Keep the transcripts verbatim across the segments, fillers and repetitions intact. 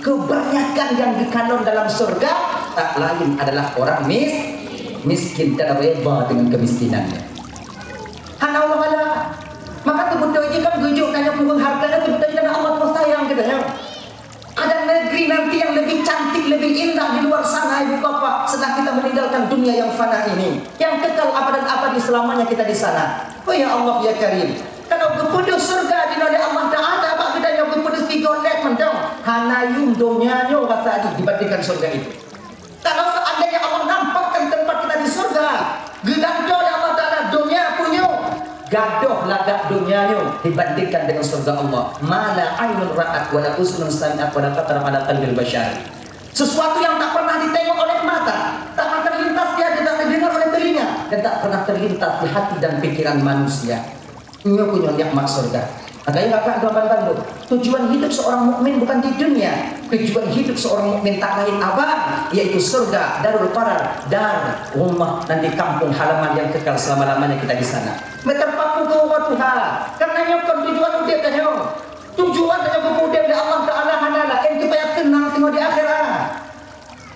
Kebanyakan yang dikalon dalam surga tak lain adalah orang mis-, miskin dan reda dengan kemiskinannya. Hana Allah Allah. Maka teubeutôi jih kan geujok tanyoe peue hareuta nyan teubeutôi karena Allah Taala sayang geutanyoe. Ada negeri nanti yang lebih cantik, lebih indah di luar sana, ibu bapak, setelah kita meninggalkan dunia yang fana ini, yang kekal abadan abadi selamanya kita di sana. Oh ya Allah ya Karim, kalau geupeudeuh surga di oleh Allah Taala bak geutanyoe geupeudeuh sigoe lét mantong, hana yum donya nyoe rasa jih dibandingkan surga itu. Kalau seandainya Allah nampakkan tempat kita di surga, geugantoe lé Allah Taala donya punyueng, gadoh lagak donya nyoe dibandingkan dengan surga Allah. Ma la ainun ra'at, wa la uzunun sami'at, wa la khatara ala qalbil bashar. Sesuatu yang tak pernah ditengok oleh mata, tak pernah terlintas dia, dan tak terdengar oleh telinga, dan tak pernah terlintas di hati dan pikiran manusia. Nyoe keuh nyoe nikmat surga. Makanya Bapak Tuan bandum, tujuan hidup seorang mukmin bukan di dunia. Tujuan hidup seorang mukmin tak lain abang, yaitu surga, darul qarar, dar, rumah nanti kampung halaman yang kekal selama-lamanya kita di sana. Meuterpaku keu uroe tuha, karena nyoe kon tujuan udép tanyoe. Tujuan tanyoe geupeuudép lé Allah Taala hana laén supaya teunang singoh di akhirat.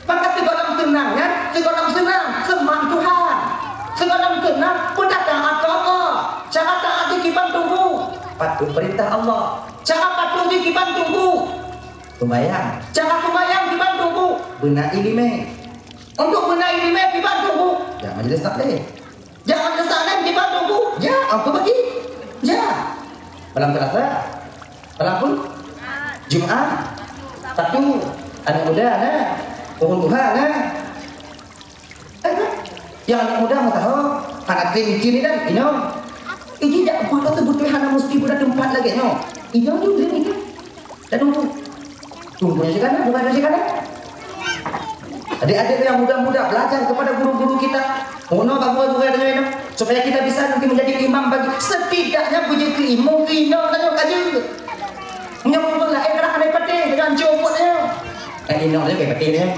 Maka sigohlom teunang nyan, sigohlom seunang, seumah Tuhan. Sigohlom seunang, peudatang ateueh Allah. Cara taat jih kiban tunggu, patuh peurintah Allah. Cara patuh jih kiban tunggu, seumayang. Cara seumayang kiban tunggu, beuna iéleumé. Untuk beuna iéleumé kiban tunggu, ya, majelis taklim. Jak madrasah laén di Bandung, Bu? Jak, aku pergi. Jak. Malam Selasa. Malam apa? Jumaat. Sabtu. Aneuk muda na. Ureueng tuha na. Eh, kan? Nyang aneuk muda meusaho, hana keuh miseue ni kan, inong. Ini jak buet beutôi-beutôi hana musti budak teumpat lagèe nyoe. Inong tu, inong tu. Dah tunggu. Tunggu yang sekarang, bukan yang sekarang. Adik-adik yang muda-muda, belajar kepada guru-guru kita. Ono bak guru-guru kita, supaya kita bisa nanti menjadi imam bagi, setidaknya bujur keu imum, keu inong tanyoe ka jeuet. Meunyoe ureueng laén, eh, kadang hana patéh, jangan jeuet buet nyoe. Eh, inong nyoe ka patéh nyoe.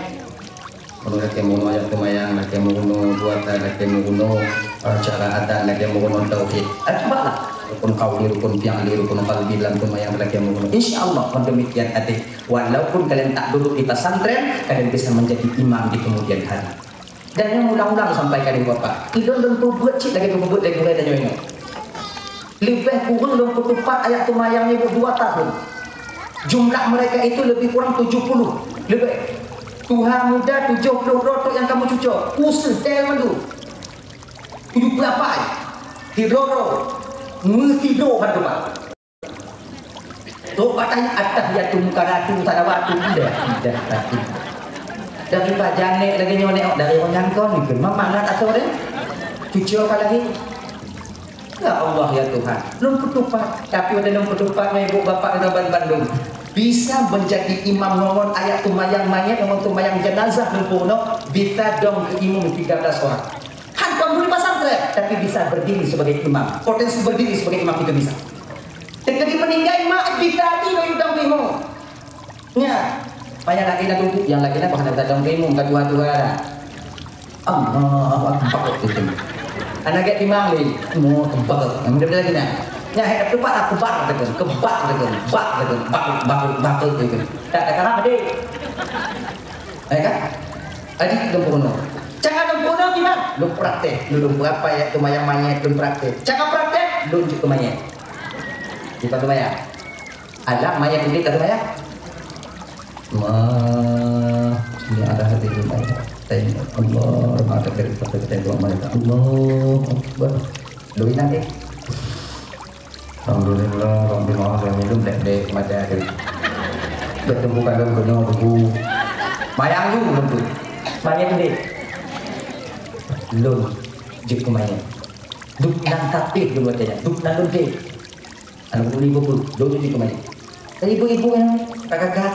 Meunurot lakèe meurunoe ayat seumayang, lakèe meurunoe puasa, lakèe meurunoe, eh, cara adat, lakèe meurunoe tauhid. Ah, cubalah. Rukun qauli, rukun fi'li, rukun qalbi dalam seumayang lakèe meurunoe. Insya Allah, pun demikian adik. Walaupun kalian tak duduk di pesantren, kalian bisa menjadi imam di kemudian hari. Dan nyang ulang-ulang sampai kali Bapak. Ilôn lôn peubuet cit lagèe peubuet lé gurèe tanyoe nyoe. Leubeh kureueng lôn peutupat ayat seumayang nyoe dua tahun. Jumlah mereka itu lebih kurang tujuh puluh, leubeh. Tuha muda tujoh ploh droe trok nyang ka meucuco, useue tèl mandum. Tujoh ploh lapan, sidroe-droe, meusidroe ban teuma. Trok bak tanyoe, "Attahiyatu mubarakatun shalawatun lillah." Dari pajan nèk lagèe nyoe nèk, dari awak nyan kon, memang mangat atau deh. Cucu ka lahé. Ya Allah, ya Tuhan. Lôn peutupat, tapi watèe lôn peutupat ngon ibu bapak dan ban bandum. Bisa menjadi imam ngon ayat seumayang manyét, ngon seumayang jenazah lôn peurunoe, bisa dong keu imum tiga belas orang. Hantom guru pesantren, tapi bisa berdiri sebagai imam. Potensi berdiri sebagai imam itu bisa. Ketika meninggal, mak bisa di laju dong imum. Nya, payah lagi nak tunggu, yang lagi nak hana bisa dong imum, ka dua-dua dah. Allahu Akbar, gitu. Anak gak timang lagi, mau tempat, yang mudah lagi nak. Nya, hai, tempat aku bar, gitu, kebar, gitu, bak, gitu, bak, bak, bak, gitu. Tak ada kalah, deh. Ya kan? Jadi, lôn peurunoe. Cara lôn peurunoe kiban? Lôn praktek. Lôn, lôn beurapa ya seumayang manyét, lôn praktek. Cara praktek, lôn jeuet keu manyét. Bukan seumayang. Alah, manyét sendiri tak seumayang. Wah, ini ada hati ini. Allah, mata dari kata kita dua malaikat. Allahu Akbar. Lôn ingat, eh. Alhamdulillah, Rabbil Alamin, lôn dek-dek mata tu. Beutunggu kalau kena tunggu. Mayang tu, lôn tu. Mayang tu, dek. Lôn jeuet keu mayang. Duek nan tapi lôn watèe nyan. Duek nan lôn dek. Aneuk ibu tu, lôn jeuet keu mayang. Ibu-ibu nyan, kakak-kakak.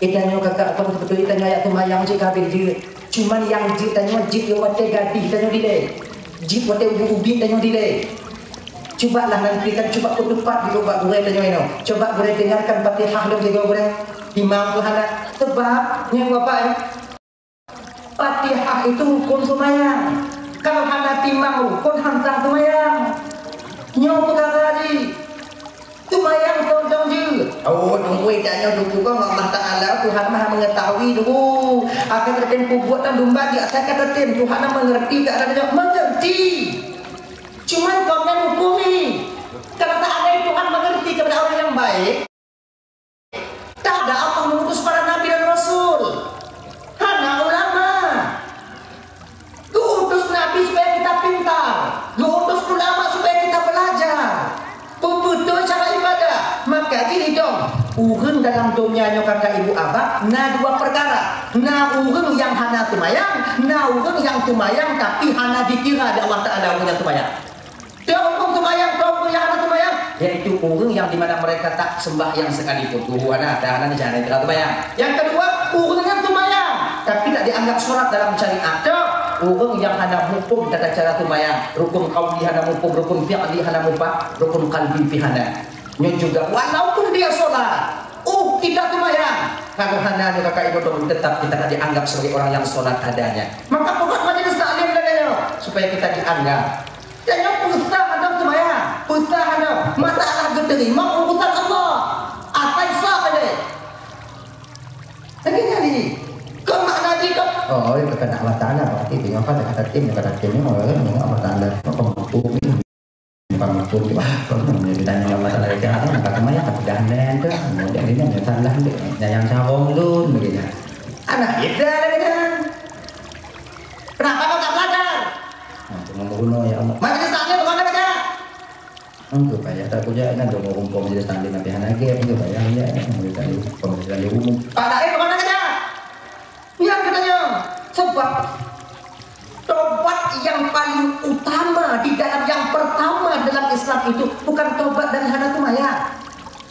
Eh, tanyoe kakak, kon beutôi tanyoe ayat seumayang cit ka habéh jeuet. Cuman nyang jeuet tanyoe jeuet watèe gadih tanyoe dilèe. Jeuet watèe ubit-ubit tanyoe dilèe. Cubalah nanti kan, cuba peutupat di bak gurèe tanyoe nyoe. Coba gurèe dengarkan Fatihah lom sigoe gurèe. Timang tu hana. Sebab, nyan bapak, eh. Fatihah itu rukun seumayang. Kalau hana timang rukun, hana seumayang. Nyoe peukara jih. Seumayang sontong jeuet. Oh, tunggu, tanyoe tunggu, Allah Taala. Tuhan Maha Mengetahui dulu. Akan tertem peubuet dan domba di atas kata tem. Tuhan Maha mengerti keadaan dia. Mengerti. Cuman kau kan hukumi. Karena seandainya Tuhan mengerti kepada orang yang baik, tak ada Allah mengutus para nabi dan rasul. Hana ulama. Geuutus nabi supaya kita pintar, geuutus ulama supaya kita belajar. Peubeutôi cara ibadah. Maka jih idong, ureueng dalam donya nyoe kakak ibu abah, na dua perkara. Na ureueng nyang hana seumayang, na ureueng nyang seumayang tapi hana dikira lé Allah Taala ureueng nyang seumayang. Teuh ureueng seumayang, teuh ureueng nyang hana seumayang, yaitu ureueng nyang di mana mereka tak sembahyang sekalipun. Tuhu hana, dan hana cara seumayang. Yang kedua, ureueng nyang seumayang, tapi tak dianggap sholat dalam syariat. Teuh ureueng nyang hana muphom tata cara seumayang, rukun qauli hana muphom, rukun fi'li hana muphom, rukun qalbi pih hana. Nyoe juga, walaupun dia sholat, uh, tidak seumayang, kalau hana nyoe kakak ibu, tetap kita tak dianggap sebagai orang yang sholat adanya. Maka pokok majelis taklim lagèe nyoe, supaya kita dianggap. Dan nyoe peusah hana seumayang, peusah hana. Masalah geuterima urusan Allah. Asai sah saja. Lagèe nyan ni. Kon makna jih kon. Oh, ya, kata Allah Taala, berarti dia apa, kata tim, kata tim, oh, ya, Allah Taala, apa, mampu ni. Bukan mampu ni, wah, kalau nak ditanya Allah Taala, dia apa, maka seumayang, tapi dah nyan tu. Kemudian dia nyan salah dia, nyayang sarong tu, begini. Anak kita lagi dah. Kenapa kau tak belajar? Nah, cuma bunuh, ya Allah. Majelis taklim kemana saja? Enggak payah tak kerja, kan dong rumpung majelis taklim tapi hana gap, enggak payah, ya, majelis taklim, majelis taklim umum. Pak Dae kemana saja? Nyan katanya, sebab tobat yang paling utama di dalam, yang pertama dalam Islam itu bukan tobat dari hana seumayang.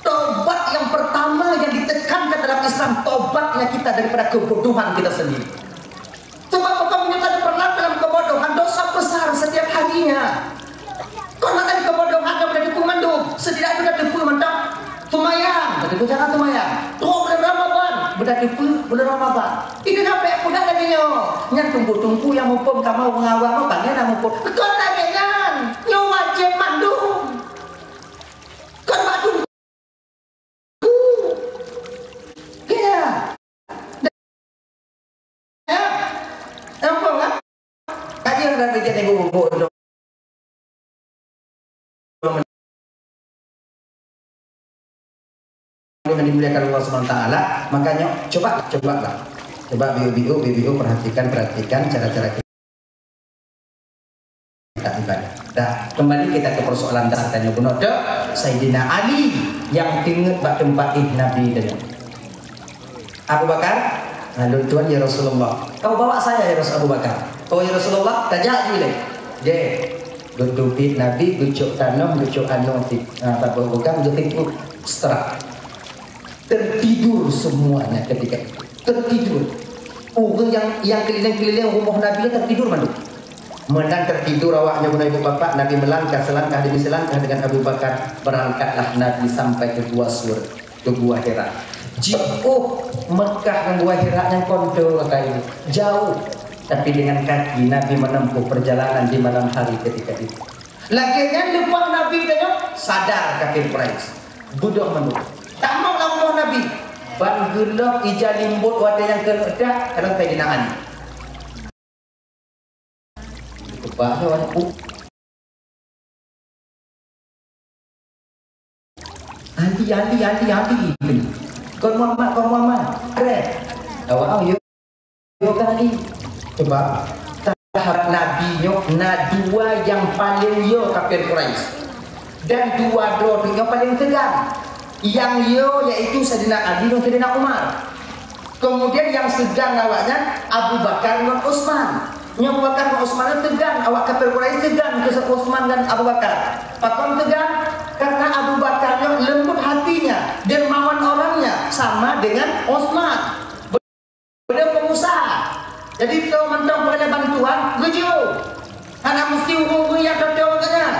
Tobat yang pertama yang ditekankan dalam Islam, tobatnya kita daripada kebodohan kita sendiri. Sebab apabila kita pernah dalam kebodohan, dosa besar setiap harinya. Kon hana keubodohan nyang beutateupeue mandum, setidak beutateupeue mantong seumayang, beutateupeue cara seumayang. Trok buleuen Ramadhan, beutateupeue buleuen Ramadhan. Itu sampai peugah lagèe nyoe, nyan teungku-teungku nyang muphom kamoe ureueng awam, pangai na muphom. Kon lagèe nyan, nyoe wajéb mandum. Kon bak teungku. Ya. Ya. Ampun, kan? Kaji dah terjadi gubuk tu. Yang dimuliakan Allah Subhanahu Wa Taala, makanya coba, cobalah. Coba biu-biu, biu-biu, perhatikan, perhatikan cara-cara kita. Tak ibadah. Dah, kembali kita ke persoalan dasar tanya bunoe tu, Saidina Ali nyang teungeut bak teumpat ih Nabi tadi. Abu Bakar, "Ah, lôn tuan ya Rasulullah." "Kau bawa saya ya Rasul Abu Bakar." "Oh ya Rasulullah, tajak ju lé." Deh, geuteubiet Nabi, geucok tanoh, geucok anoe ti, ah, tabah pegang, geutipu, serak. Tertidur semuanya ketika itu. Tertidur. Ureueng nyang, nyang keulileng-keulileng rumoh Nabi nyan tertidur mandum. Meunan tertidur awaknyan, ibu bapak, Nabi melangkah selangkah demi selangkah dengan Abu Bakar. Berangkatlah Nabi sampai ke Gua Sur, ke Gua Hira. Jiôh Mekah ngon Gua Hira nyan kon teuh, jauh. Tapi dengan kaki Nabi menempuh perjalanan di malam hari ketika itu. Lagèe nyan leupah Nabi tanyoe sadar kafir Quraisy. Beudôh mandum. Tamong lam rumoh Nabi. Ban geulok ija limbot watèe nyang keuneuk dak, kalon Saidina Ali. Keubah nyoe, Ali, Ali, Ali, Ali. Kon Muhammad, kon Muhammad. Trép. Awak, oh, yo. Yo kali. Sebab sahabat Nabi nyoe na dua nyang paleng yo kafir Quraisy. Dan dua droe tu nyoe paleng seugan. Nyang yo yaitu Saidina Ali ngon Saidina Umar. Kemudian nyang seugan awaknyan Abu Bakar ngon Utsman. Nyoe Abu Bakar ngon Utsman nyoe seugan, awak kafir Quraisy seugan keu Utsman dan Abu Bakar. Pakon seugan? Karena Abu Bakar nyoe lembut hatinya, dermawan orangnya, sama dengan Utsman. Beliau pengusaha. Jadi, teu mantong peureulèe bantuan, geujok. Hana meusti ureueng-ureueng nyang teuntèe katanya.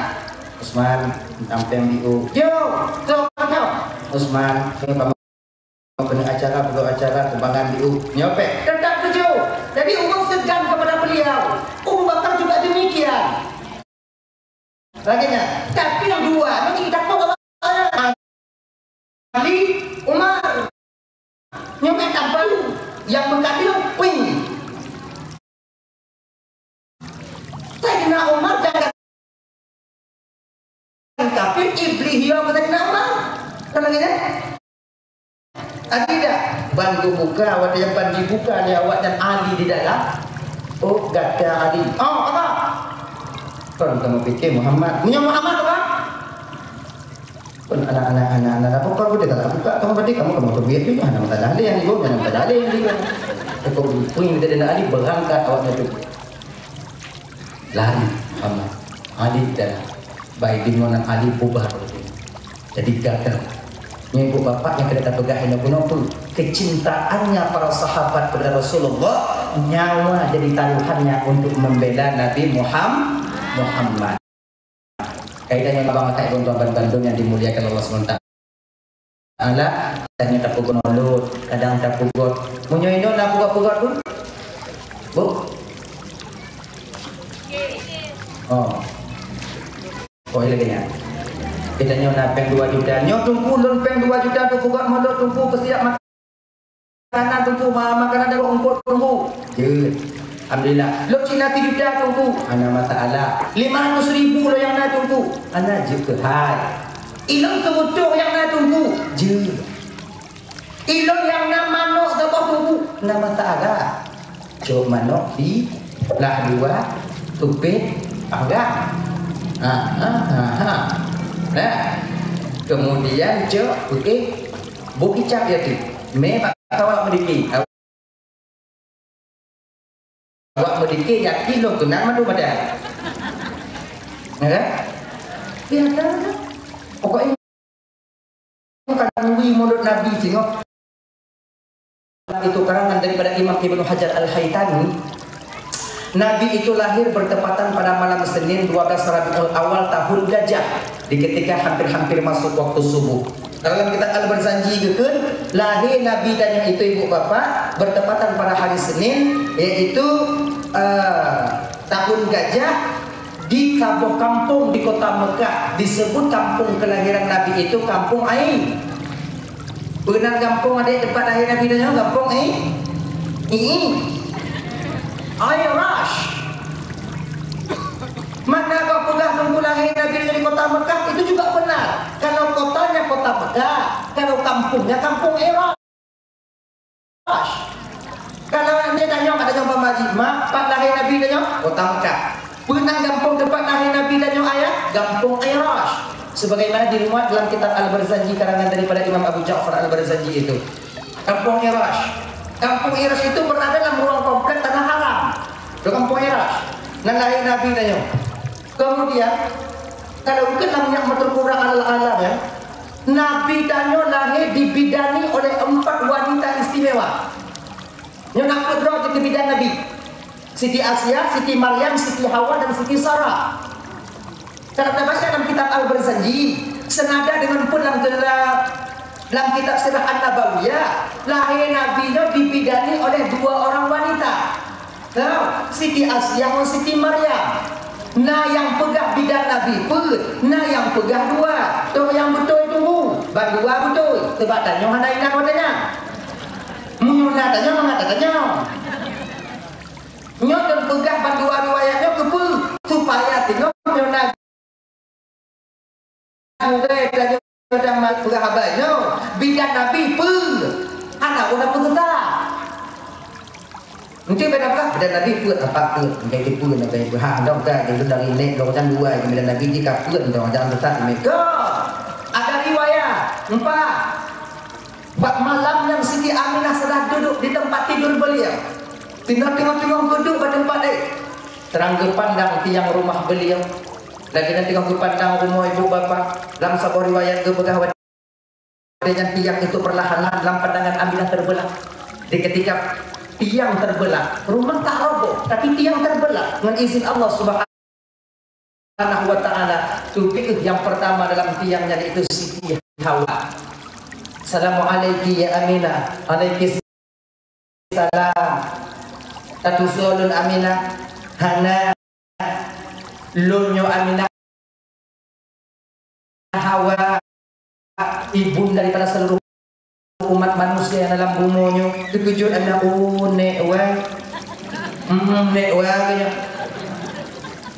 Utsman, tampéng di u. Jok, teu mantong. Utsman, keuneuk acara, peureulèe acara, sumbangan di u. Nyoe pèh. Tetap geujok. Jadi, ureueng seugan kepada beliau. Abu Bakar juga demikian. Lagèe nyan. Tapi nyang dua, nyang kita kok Ali, Umar. Nyoe kan Apa? Nyang meukadeung ping. Saidina Umar jangan kafir, Iblih yo keu Saidina Umar. Kan lagèe nyan? Ada tidak? Ban geubuka, watèe ban dibuka lé awaknyan Ali di dalam. Oh, gata Ali. Oh, apa? Kon kamu pikir Muhammad? Punya Muhammad apa? Kon anak-anak, anak-anak, apa kau udah tak buka? Kamu berarti kamu, kamu tu biar juga nama tak ada yang ibu, nama tak ada yang ibu. Kau pun kita nak Ali berangkat awaknya tu. Lari sama Ali dan baik di mana Ali bubar. Jadi gagal. Ibu bapak yang kita pegang ini pun apa? Kecintaannya para sahabat kepada Rasulullah, nyawa jadi taruhannya untuk membela Nabi Muham-, Muhammad. Kaidah nyoe abang akai tuan-tuan bandum yang dimuliakan Allah Subhanahu Wa Taala, kadang tapeugot mulut, kadang tapeugot. Meunyoe inong na peugot-peugot pun. Bu? Oh. Oh, iya lagi ya. Kita nyoe na pèng dua juta. Nyoe tungku lôn pèng dua juta tu peugot mulut tungku peusiap makan. Makanan tungku, ma-, makanan dalam rumput tungku. Jeuet. Alhamdulillah. Lok cina tiga juta tungku. Hana masalah. Lima ratus ribu lo yang na tungku. Hana jeuet keuhai. Ilong keubutuh yang na tungku. Jeuet. Ilong yang na manok gaboh tungku. Hana masalah. Cok manok di lah dua tupet agak. Ha, ha, ha, ha. Nah. Kemudian cok putih bukicap ya tu. Memang Awak meudike. Awak meudike yakin lôn keunan mandum ada. Ya kan? Ya kan? Pokoknya bukan nuri mulut Nabi singoh. Itu karangan daripada Imam Ibnu Hajar Al-Haytami. Nabi itu lahir bertepatan pada malam Senin dua belas Rabiul Awal tahun Gajah, di ketika hampir-hampir masuk waktu subuh. Dalam kitab Al-Barzanji geukheun, lahé Nabi tanyoe itu, ibu bapak, bertepatan pada hari Senin, yaitu, eh, tahun Gajah, di saboh kampung di kota Mekah. Disebut kampung kelahiran Nabi itu Kampung Ai. Peue nan gampông adék teumpat lahé Nabi tanyoe? Gampông, eh? Ié. Ai Rash. Mana kau peugah teungku lahé Nabi dari kota Mekah, itu juga benar. Kalau kotanya kota Mekah, kalau kampungnya kampung Ai Rash. Kalau nanti tanyoe, mak tanyoe Pak Haji, mak, pat lahé Nabi tanyoe? Kota Mekah. Peue nan gampông teumpat lahé Nabi tanyoe ayah? Gampông Ai Rash. Sebagaimana dimuat dalam kitab Al-Barzanji karangan daripada Imam Abu Ja'far Al-Barzanji itu. Gampông Ai Rash. Gampông Ai Rash itu berada dalam ruang komplek Tanah Haram. Itu Gampông Ai Rash. Nan lahé Nabi tanyoe. Kemudian, kalau mungkin lam nyak meuteurkurang alal alam ya, Nabi tanyoe lahé dibidani oleh empat wanita istimewa. Nyoe na peuet droe jeuet keu bidan Nabi. Siti Asia, Siti Maryam, Siti Hawa, dan Siti Sarah. Kalau tabaca dalam kitab Al-Barzanji, senada dengan pun dalam, dalam kitab Sirah An-Nabawiyah, lahé Nabi nyoe dibidani oleh dua orang wanita. Tau, Siti Asia ngon Siti Maryam. Na nyang peugah bidan Nabi peuet, na nyang peugah dua. Toh nyang beutôi tunggu, bandua beutôi. Sebab tanyoe hana ingat watèe nyan. Meunyoe na tanyoe, mangat tatanyong. Nyoe lôn peugah bandua riwayat nyoe keupeue? Supaya singoh nyoe na gurèe tanyoe dan peugah haba nyoe, bidan Nabi peue? Hana guna peugah. Mungkin beda peugah, bidan Nabi peue? Apa peue? Mungkin peue, mungkin peue. Ha, dong ka, dari nek dong dan dua, bidan Nabi jih ka peue, dong dan besar, mungkin. Ada riwayat, empat. Bak malam nyan Siti Aminah sedang duduk di tempat tidur beliau. Tinggai teungoh-teungoh geuduek bak teumpat, eh, terang geupandang tiang rumah beliau. Lagèe nyan teungoh geupandang rumoh ibu bapa. Lam saboh riwayat geupeugah watèe nyan tiang itu perlahan-lahan lam pandangan Aminah terbelah. Di ketika tiang terbelah, rumah tak roboh, tapi tiang terbelah ngon izin Allah Subhanahu Subhanahu wa Ta'ala, teubiet nyang pertama dalam tiang nyan, yaitu Siti Hawa. "Assalamualaikum ya Aminah." "Waalaikumsalam." "Tatusoe lôn Aminah?" "Hana. Lôn nyoe Aminah Hawa, ibunda daripada seluruh umat manusia nyang dalam bumoe nyoe, teukeujot, "Alah, oh, nèk wai." Hmm, nèk wai, katanya.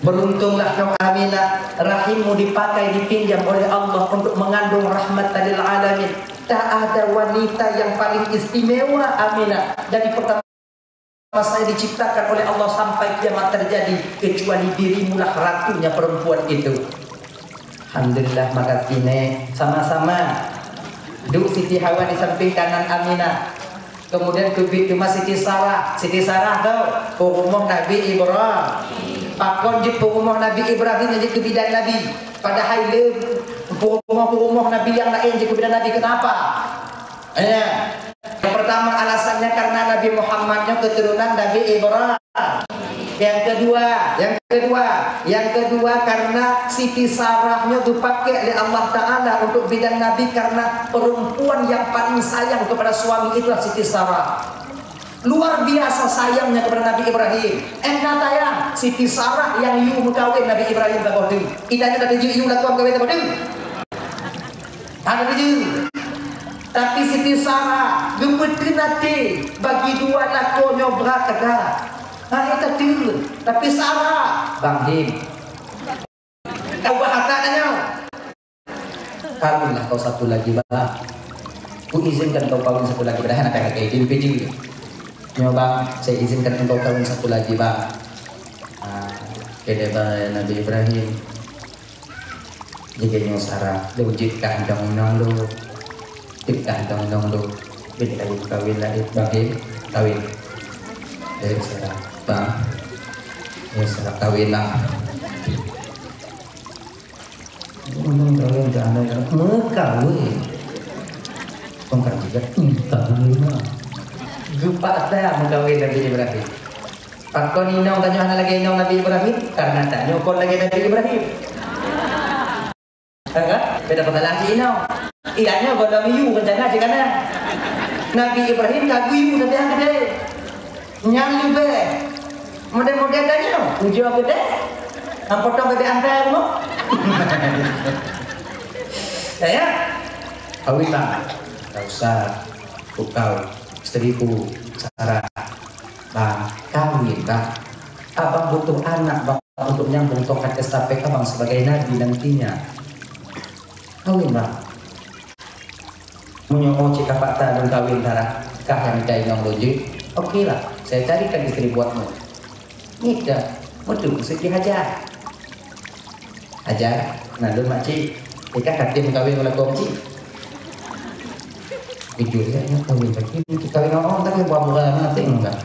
Beruntunglah kau, Aminah, rahimmu dipakai, dipinjam oleh Allah untuk mengandung rahmatan lil alamin. Tak ada wanita yang paling istimewa, Aminah, dari pertama saya diciptakan oleh Allah sampai kiamat terjadi, kecuali dirimulah ratunya perempuan itu. Alhamdulillah, makasih, Nèk. Sama-sama. Duek Siti Hawa di samping kanan Aminah. Kemudian teubiet teuma Siti Sarah. Siti Sarah tu peurumoh Nabi Ibrahim. Pakon jeuet peurumoh Nabi Ibrahim nyang jeuet keu bidan Nabi? Padahai le peurumoh-peurumoh Nabi nyang laén jeuet keu bidan Nabi. Kenapa? Ya. Yang pertama alasannya karena Nabi Muhammad nyoe keturunan Nabi Ibrahim. Yang kedua, yang kedua, yang kedua karena Siti Sarah nyoe dipakai oleh Allah Taala untuk bidan Nabi karena perempuan yang paling sayang kepada suami itulah Siti Sarah. Luar biasa sayangnya kepada Nabi Ibrahim. Enggak sayang, Siti Sarah yang yue meukawen Nabi Ibrahim ka boh teuk. Idanya tadi yue lakukan meukawen ka boh teuk. Hana laju. Tapi Siti Sarah geupeuteun até bagi dua lakoe nyoe brat teuka. Hana tateun. Tapi Sarah, "Bang Him, kau bah atak nyoe. Kawinlah kau satu lagi, Bang. Ku izinkan kau kawin satu lagi." Padahai nak kaya kayak izin pijin. "Nyoe, Bang, saya izinkan engkau kawin satu lagi, Bang." Ah, keu Nabi Ibrahim. Jigeunyueng Sarah, lôn jeuet kah dong inong lôn. Jeuet kah dong inong lôn. Bit kayém kawin lagèe bagé kawin. Jeuet Sarah, bang. Jeuet Sarah kawin lah. Ngomong kawin ke anak-anak, meukawin. Tongkat juga, hmm, kawin lah. Geupak dah meukawin Nabi Ibrahim. Pakon inong tanyoe hana lagèe inong Nabi Ibrahim? Karena tanyoe kon lagèe Nabi Ibrahim. Kan? Beda masalah cit inong. Ianya gohlom yue rencana cit kana. Nabi Ibrahim ka geuyue tapi nyang keudeh. Nyan leubeh model-model tanyoe, ujoe keudeh. Nyang potong bebek angkai rumoh. Ya, ya. Kawin lah. Tak usah. Kukau, istriku, Sarah. Bang, kawin, Bang. Abang butuh anak, Bang, untuk nyambung tongkat estafet Abang sebagai nabi nantinya. Kawin, Bang. Meunyoe oh cit ka fakta lôn kawin, Sarah, kah nyang mita inong lôn jeuet? Oke lah, saya carikan istri buatmu. Ngieng, meuteumèe Siti Hajar. Hajar, na lôn makcik, ikah ka tem kawin ngon lakoe makcik. Jujur saja, nyoe kawin lagi, kawin ngon orang tapi buah murah na teng dah.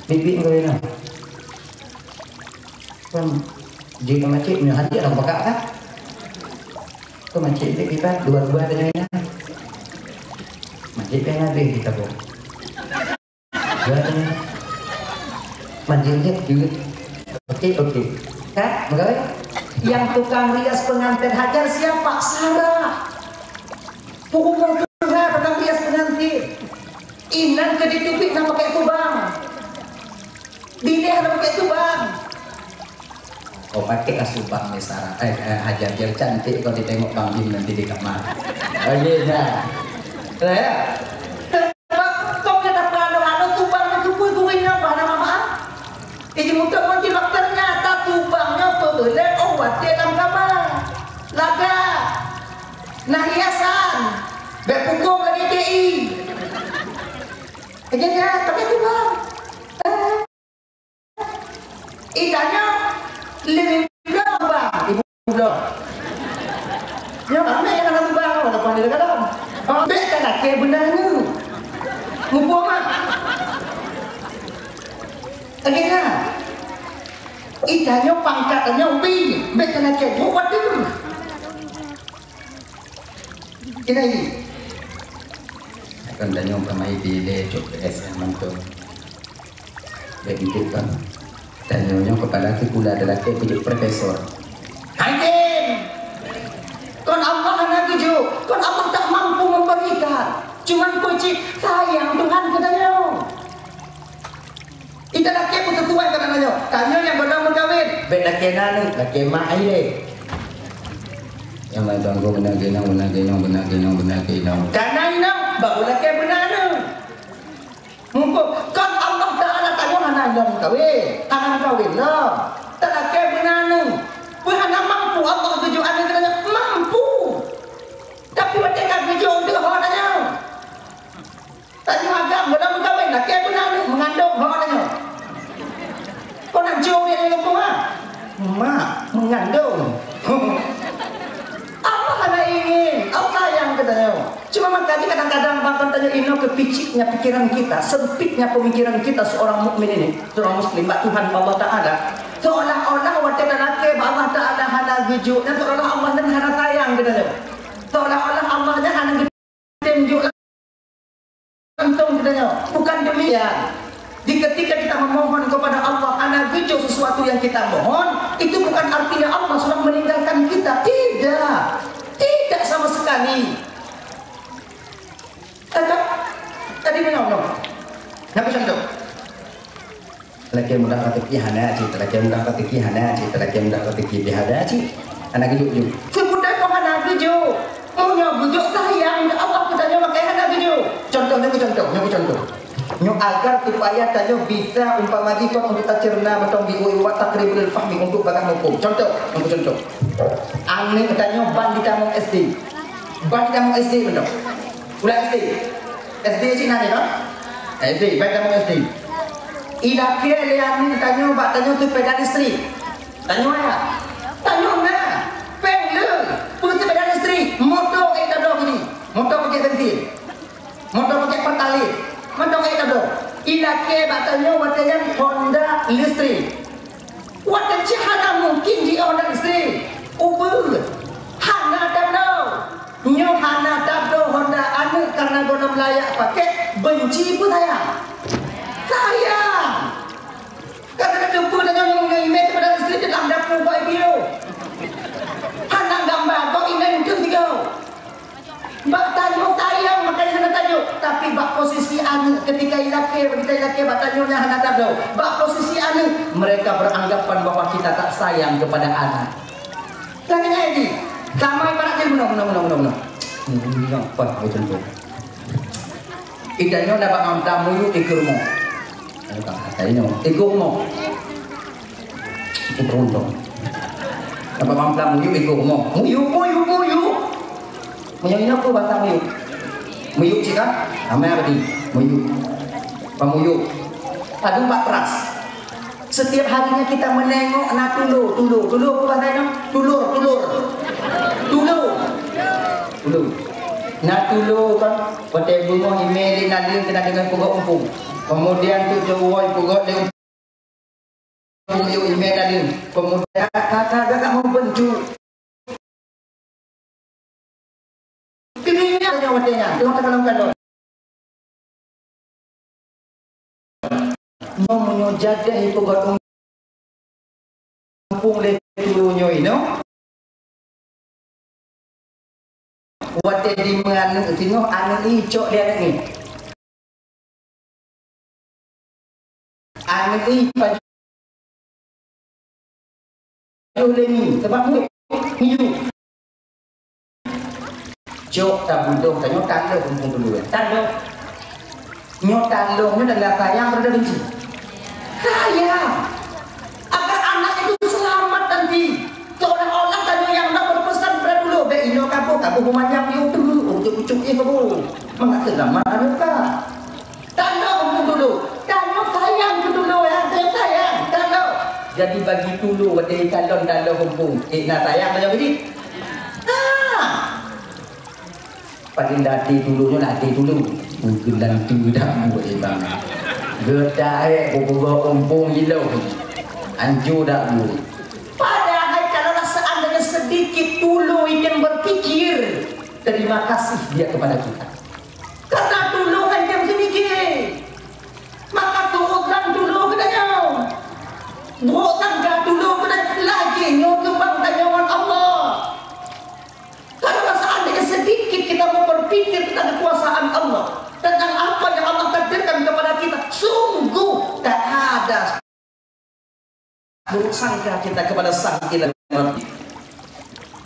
Bibi kawin nah. Kan jeuet ngon makcik nyoe haji lam pakak kan. Kan makcik dek kita dua-dua ada nyoe. Makcik kan habis kita pun. Manjing jeuet duit. Oke, oke. Kak, meugawé. Yang tukang rias pengantin Hajar siapa? Sarah. Pukul dua belas tukang rias pengantin. Inan keu diteubiet na pakai tubang. Binéh na pakai tubang. Oh, pakai lah subang ni Sarah. Eh, eh, Hajar, biar cantik kau ditengok Bang Bim nanti di kamar. Oh, iya, ya. Dah, ya? Tong nyang tapeuaneuk-aneuk tubang nyan keupeue gurèe nyan bah na manfaat? Ijih meuteumèe ngon jih bak ternyata tubang nyan peureulèe oh watèe lam kama. Lagak. Na hiasan. Bèk pukong lagèe T I. Lagèe nyan, pakai tubang. Eh. Itanyoe lhèe bloe bang, ibu bloe. Nyoe ramè nyang hana bang, walaupun ada kadang. Bèk ka lakèe beuna nyoe. Muphom ah? Lagèe nyan. Itanyoe pangkat tanyoe ubé, bèk ka lakèe buet watèe. Keunan jih. Akan tanyoe peumaén di ilèe cok P S M mantong. Bèk enteuk kan. Tanyoe nyoe kepala sikula adalah keu peuduek profesor. Haitem! Kon Allah hana geujok, kon Allah tak mampu memberikan. Cuman peue cit sayang Tuhan keu tanyoe. Ita lakèe pun teutuai keu aneuk nyoe. Tanyoe nyang beuna meukawen, bèk lakèe na aneuk, lakèe mak ilèe. Nyang laén bang, beuna ginong, beuna ginong, beuna ginong, beuna ginong. Kana inong, baru lakée beuna aneuk. Mumpung kon Allah Taala tanyoe hana lom kawin, hana kawin lom. Talakée beuna aneuk. Peue hana mampu Allah geujok aneuk keu tanyoe? Mampu. Tapi watée ka geujok deuh ho tanyoe. Tanyoe agam, belom meukawen, lakée beuna aneuk, meungandong ho tanyoe. Kon hanco ureuëng nyang leumpung, ha? Mak, meungandong. Allah hana ingin, Allah sayang keu tanyoe. Cuma makajih kadang-kadang bahkan tanyoe inoe keupiciknya pikiran kita, sempitnya pemikiran kita seorang mukmin ini, seorang muslim bak Tuhan Allah Taala. Seolah-olah watée talakée bak Allah Taala hana geujok, dan seolah-olah Allah nyan hana sayang keu tanyoe. Seolah-olah Allah nyan hana geujok langsung keu tanyoe. Bukan demikian. Di ketika kita memohon kepada Allah, hana geujok sesuatu yang kita mohon, itu bukan artinya Allah sudah meninggalkan kita. Tidak. Tidak sama sekali. Tadi, tadi memang, no. Nyang keu contoh. Talakée mudah rezeki hana cit, talakée mudah rezeki hana cit, talakée mudah rezeki pih hana cit. Hana geujok-jok. Sebenarnya hana geujok. Meunyoe geujok sayang, Allah keu tanyoe makajih hana geujok. Contoh, nyoe contoh, nyoe contoh. Nyoe agar supaya tanyoe bisa umpama jih kon untuk tacerna mantong bi uwat takribul fahmi untuk bagah muphom. Contoh, nyoe contoh. Aneuk tanyoe ban jitamong S D. Ban jitamong S D mantong. Ulah S D. S D cit na nyoe, kan? S D, ban jitamong S D. Ilakée lé aneuk tanyoe bak tanyoe seupeda listrik. Tanyoe ya. Tanyoe na. Péng le. Peue seupeda listrik. Moto ék tabloe keu jih. Moto pakai bensin. Moto pakai pertalite. Moto ék tabloe. Ilakée bak tanyoe watée nyan Honda listrik. Watée cit hana mungkin jiôh dan istri. Ubeut. Hana tabloe. Nyoe hana tabloe Honda aneuk karena gohlom layak pakai, benci peue sayang? Sayang. Karena teupeue tanyoe nyoe imé keupada istri dalam dapu bak ipiôh. Hana gamba, kok inai mungkin tiga. Bak tanyoe sayang, makajih hana tajok. Tapi bak posisi aneuk, ketika ilakée, ketika ilakée bak tanyoe nyan hana tabloe. Bak posisi aneuk, mereka beranggapan bahwa kita tak sayang kepada anak. Lagée nyan jih. Sama ibarat jih meunoe, meunoe, meunoe, meunoe, meunoe. Hmm, nyoe pat beutôi. Ita nyoe dapat mamplam muyueb di keu rumoh. Ayo, Kak, kata inoe. Di keu rumoh. Cukup beruntung. Dapat mamplam muyueb di keu rumoh. Muyueb, muyueb, muyueb. Muyueb inoe peue bahasa muyueb? Muyueb cit kan? Ramai apa di? Muyueb. Apa muyueb? Padum bak teras. Setiap harinya kita menengok na tulo, tulo, tulo apa bahasa inoe? Tulor, tulor. Tulo. Tulo. Na tulo kan, watée beungoh imé lé naleueng keunan deungon peugot umpung. Kemudian tu jawai peugot lé umpung yue imé naleueng. Kemudian kata gata membentuk. Keuneuk nyan watée nyan, teungoh takalon-kalon. Nyoe meunyoe jadeh ipeugot umpung lé tulo nyoe inoe, watée dimeuaneuk singoh aneuk icok lé aneuk nyoe. Aneuk ipaju lé mi, sabab miyueb. Miyueb. Cok tabudong tanyoe taloh umpung dulu, ya. Taloh. Nyoe taloh nyoe adalah sayang atau benci? Sayang. Agar anak itu selamat nanti. Seolah-olah tanyoe nyang na berpesan kepada dulu, bek inoe kaboh, kaboh meumanyang yue teungoh, ucuk-ucuk yue kaboh. Mangat selamat aneuk ka. Taloh umpung tulo. Tanyoe sayang keu tulo, ya, tanyoe sayang. Taloh. Jadi bagi tulo watée kalon taloh umpung. Eh, na sayang taloh biji? Ah. Paling dak até tulo nyoe dak até tulo. Mungkin dan tu dak buet bang. Geutak eh bubuk umpung jilong. Ancu dak buet. Padahai kalaulah seandainya sedikit tulo yang berpikir, terima kasih dia kepada kita. Karena tulo kan jam sedikit. Maka tuutkan tulo keu tanyoe. Brok sangka tulo keu tanyoe. Lagée nyoe keubang tanyoe ngon Allah. Kalau seandainya sedikit kita mau berpikir tentang kekuasaan Allah, tentang apa yang Allah takdirkan kepada kita, sungguh tak ada buruk sangka kita kepada Sang Ilahi Rabbi.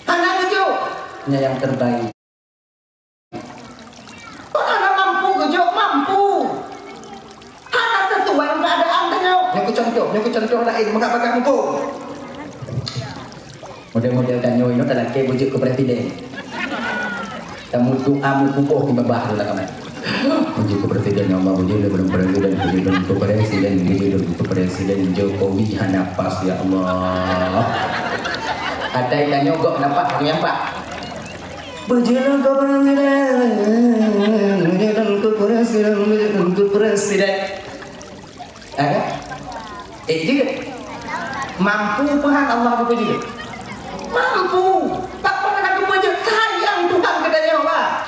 Hana tuju, hanya yang terbaik. Hana contoh, nyoe keu contoh laén, meukat-meukat muphom. Model-model tanyoe inoe talakée beujeuet keu presiden. Tamudoa meukuboh di babah tu lah kamat. Beujeuet keu presiden, ya Allah, beujeuet lé presiden, beujeuet lé presiden, beujeuet lé presiden Jokowi hana pas, ya Allah. Atai tanyoe gok hana pas, nyang pas. Beujeuet lé presiden, beujeuet lé presiden, beujeuet lé presiden. Ada? Eh, jeuet. Mampu Tuhan Allah geupeujeuet? Mampu. Pakon hana geupeujeuet? Sayang Tuhan keu tanyoe, bah.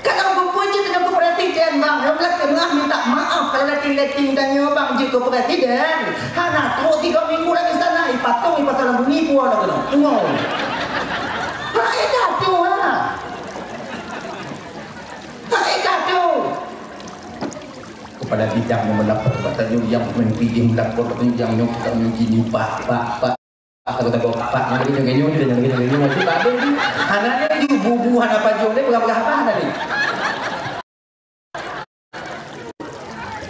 Kalau geupeujeuet tanyoe keu presiden, bang, nyoe blah teungoh minta maaf kalau letting-letting tanyoe, bang, jeuet keu presiden. Hana trok tiga minggu lagi sana, ipatong, ipasang lam bumi, puwoe lagèe nyoe. Puwoe. Hai, jatuh, ha. Hai, jatuh. Kepala bidang nyang meulapor bak tanyoe, nyang peumimpin meulapor bak tanyoe, nyang nyoe ka nyoe jini, Pak, Pak, Pak. Pak, takot-takot, Pak, nyang lagèe nyoe, nyang lagèe nyoe, nyang lagèe nyoe, Pak, Pak. Hana lé ju bubu, hana pajoh lé, peugah-peugah haba hana lé.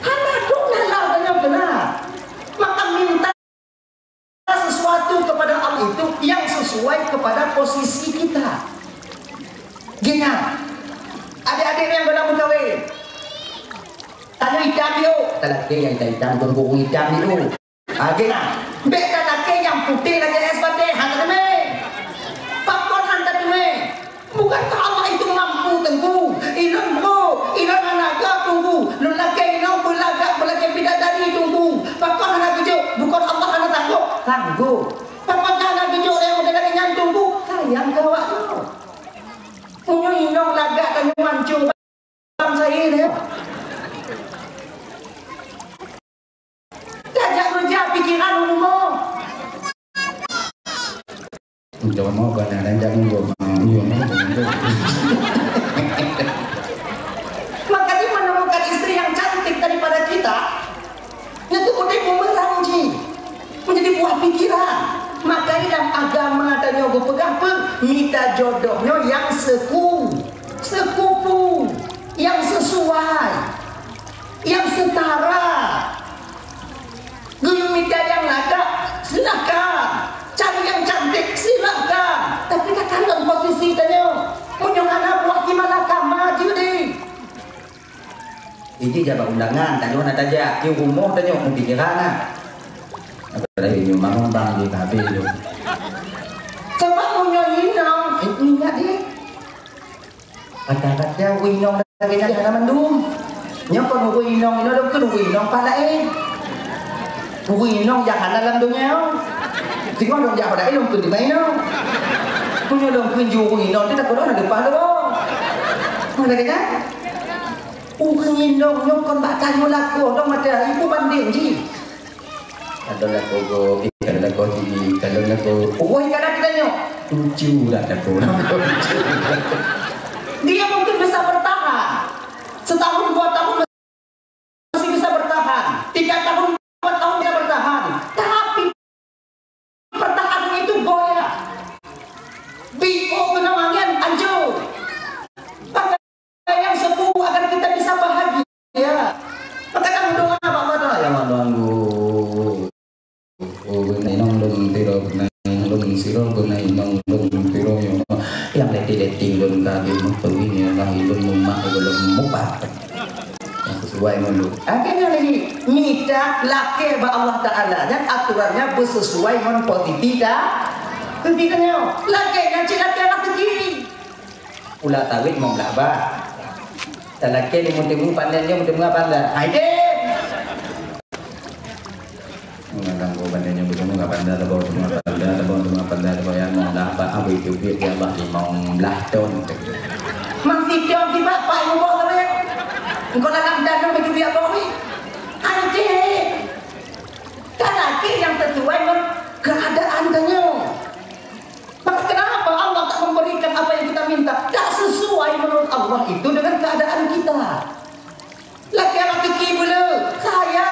Hana dong dalam tanyoe keunan. Maka minta sesuatu kepada Allah itu yang sesuai kepada posisi kita. Gina, adik-adik yang baru mengkawin, tanya itam yuk, talakée nyang itam-itam, bukan itam yuk. Ah, gina, bèk talakée nyang putéh lagèe es batèe, hana teumé. Pakon hana teumé? Bukankah Allah itu mampu, Teungku? Ilôn brok, ilôn hana gèt, Teungku. Lôn lakèe inong beulagak beulakèe bidadari, Teungku. Pakon hana geujok? Bukon Allah hana tanggong? Tanggong. Pakon hana geujok nyang model lagèe nyan, Teungku? Sayang keu awak droe. Meunyoe inong lagak tanyoe mancung bang saye nyoe. Tajak keureuja pikiran u rumoh. Udah mau bana dan jangan gua mau. Iya, mau, jangan gua. Makanya menemukan istri yang cantik daripada kita, itu udah bumerang ji. Menjadi buah pikiran. Makanya dalam agama tanyoe geupeugah peue? Mita jodoh nyoe nyang seku-, sekupu, yang sesuai, yang setara. Geuyue mita nyang lagak, silakan. Cari yang cantik, silakan. Tapi takalon posisi tanyoe. Meunyoe hana buah di malakama jih deh. Iji jabat undangan, tanyoe hana tajak. Di rumoh tanyoe meupikiran na. Apalagi nyoe bangon bang di habéh tu. Coba meunyoe inong, eh, ingat deh. Kadang-kadang ureueng inong lagèe nyan hana mandum. Nyoe kon ureueng inong, inong lôn kheun ureueng inong pat laén. Ureueng inong nyang hana lam donya. Singoh lôn jak pat laén lôn kheun teuma inong. Meunyoe lôn kheun ju ureueng inong, teuh takot hana leupah lôn. Kon lagèe nyan? Ureueng inong nyoe kon bak tanyoe lakoe, dong matahari peubandeng jih. Kadang lakoe gob, eh, kadang lakoe sini, kadang lakoe, oh, kadang kita nyoe. Lucu dah lakoe. Dia mungkin bisa bertahan. Setahun, dua tahun masih bisa bertahan. Tiga tahun, empat tahun bisa bertahan. Tapi pertahanan itu goyah. Biôh keunong angén, hancô. Maka yang sepuh agar kita bisa bahagia. Maka kita berdoa, Pak Fatah, ya Allah, Tuhanku. Oh, beunai inong lôn sidroe, beunai inong lôn sidroe, beunai inong lôn sidroe, ya Allah. Nyang letting-letting lôn ka habéh meukeue, ya Allah, lôn mumat, lôn mupat. Nyang sesuai ngon lôn. Akhirnya lagi mita lakèe bak Allah Taala, dan aturannya bersesuai ngon posisi ta-, posisi tanyoe. Lakèe nyan cit lakèe rezeki. Pula sawét mong blah bah. Talakèe ni meuteumèe pandai nyoe meuteumèe pandai. Hai deh. Mengadang ko pandai nyoe meuteumèe pandai, tabo meuteumèe pandai, tabo meuteumèe pandai, tabo nyang mong blah bah, abui teubiet ya bah limong blah ton. Masih ton tiba Pak Ibu bawa kami. Engkau dalam danau baju biak bawa ni. Hai deh. Talakèe nyang sesuai ngon keadaan tanyoe. Maka kenapa Allah tak memberikan apa yang kita minta? Tak sesuai menurut Allah itu dengan keadaan kita. Lakèe rezeki beuleue, sayang.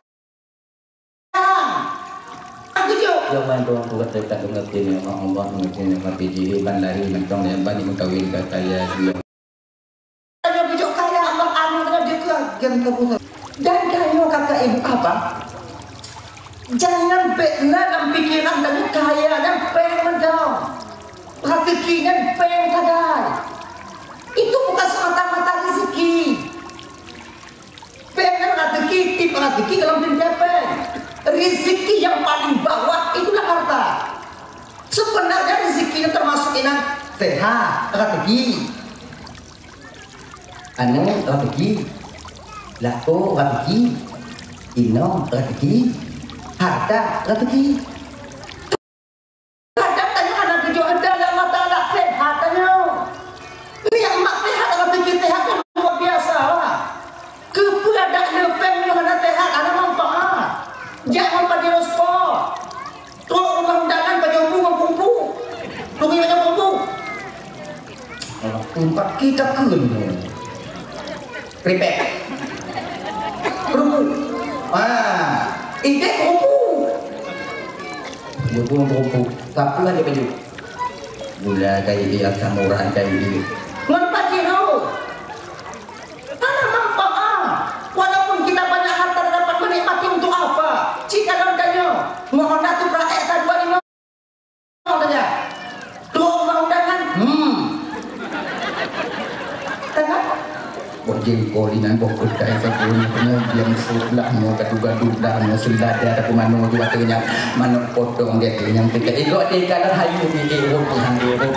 Aku jawab. Ya Allah, Tuhan, ku kata tak mengerti nikmat Allah, mengerti nikmat biji, ban lahé mantong, ban meukawen ka kaya dia. Tanyoe geujok kaya Allah, aneuk tanyoe jeuet keu agen keubuhan. Dan tanyoe kakak ibu abang, Jangan bék na lam pikiran tanyoe kaya nyan péng mantong. Raseuki nyan péng sagai. Itu bukan semata-mata rezeki. Péng nyan raseuki, tiep raseuki dalam dunia péng. Rezeki yang paling bawah itulah harta. Sebenarnya rezeki itu termasuk inan sehat, raseuki. Aneuk raseuki, lakoe raseuki, inong raseuki, harta raseuki. Kadang tanyoe hana tujuan, Allah Taala sehat tanyoe. Nikmat sehat, raseuki sehat kan luar biasa lah. Keupeue adak le péng nyoe hana sehat, hana manfaat. Jak ngon Pajero Sport. Trok rumoh undangan bajôh bu ngon kubu. Turi bajôh kubu. Alah, umpat kita keun. Ripek. Rubu. Ah, idéh rubu. Rubu, rubu. Sapeue aja baju. Gula kayak dia, asam urat kayak dia. Ngon Pajero. Hana manfaat. Walaupun kita banyak harta dan dapat menikmati untuk apa? Jika dalam dunia, mohon dah tu berat, eh, tak dua lima saja. Dua orang undangan, hmm. Tengok. Boh jengkol inan, boh keutai ka pun, kemudian sebelah mau gaduh-gaduh dah, mau selada ada pun mano juga tu yang mano potong dia tu yang tiga. Ikut dia kalau hayu ni, eh, oh, Tuhan dia, oh.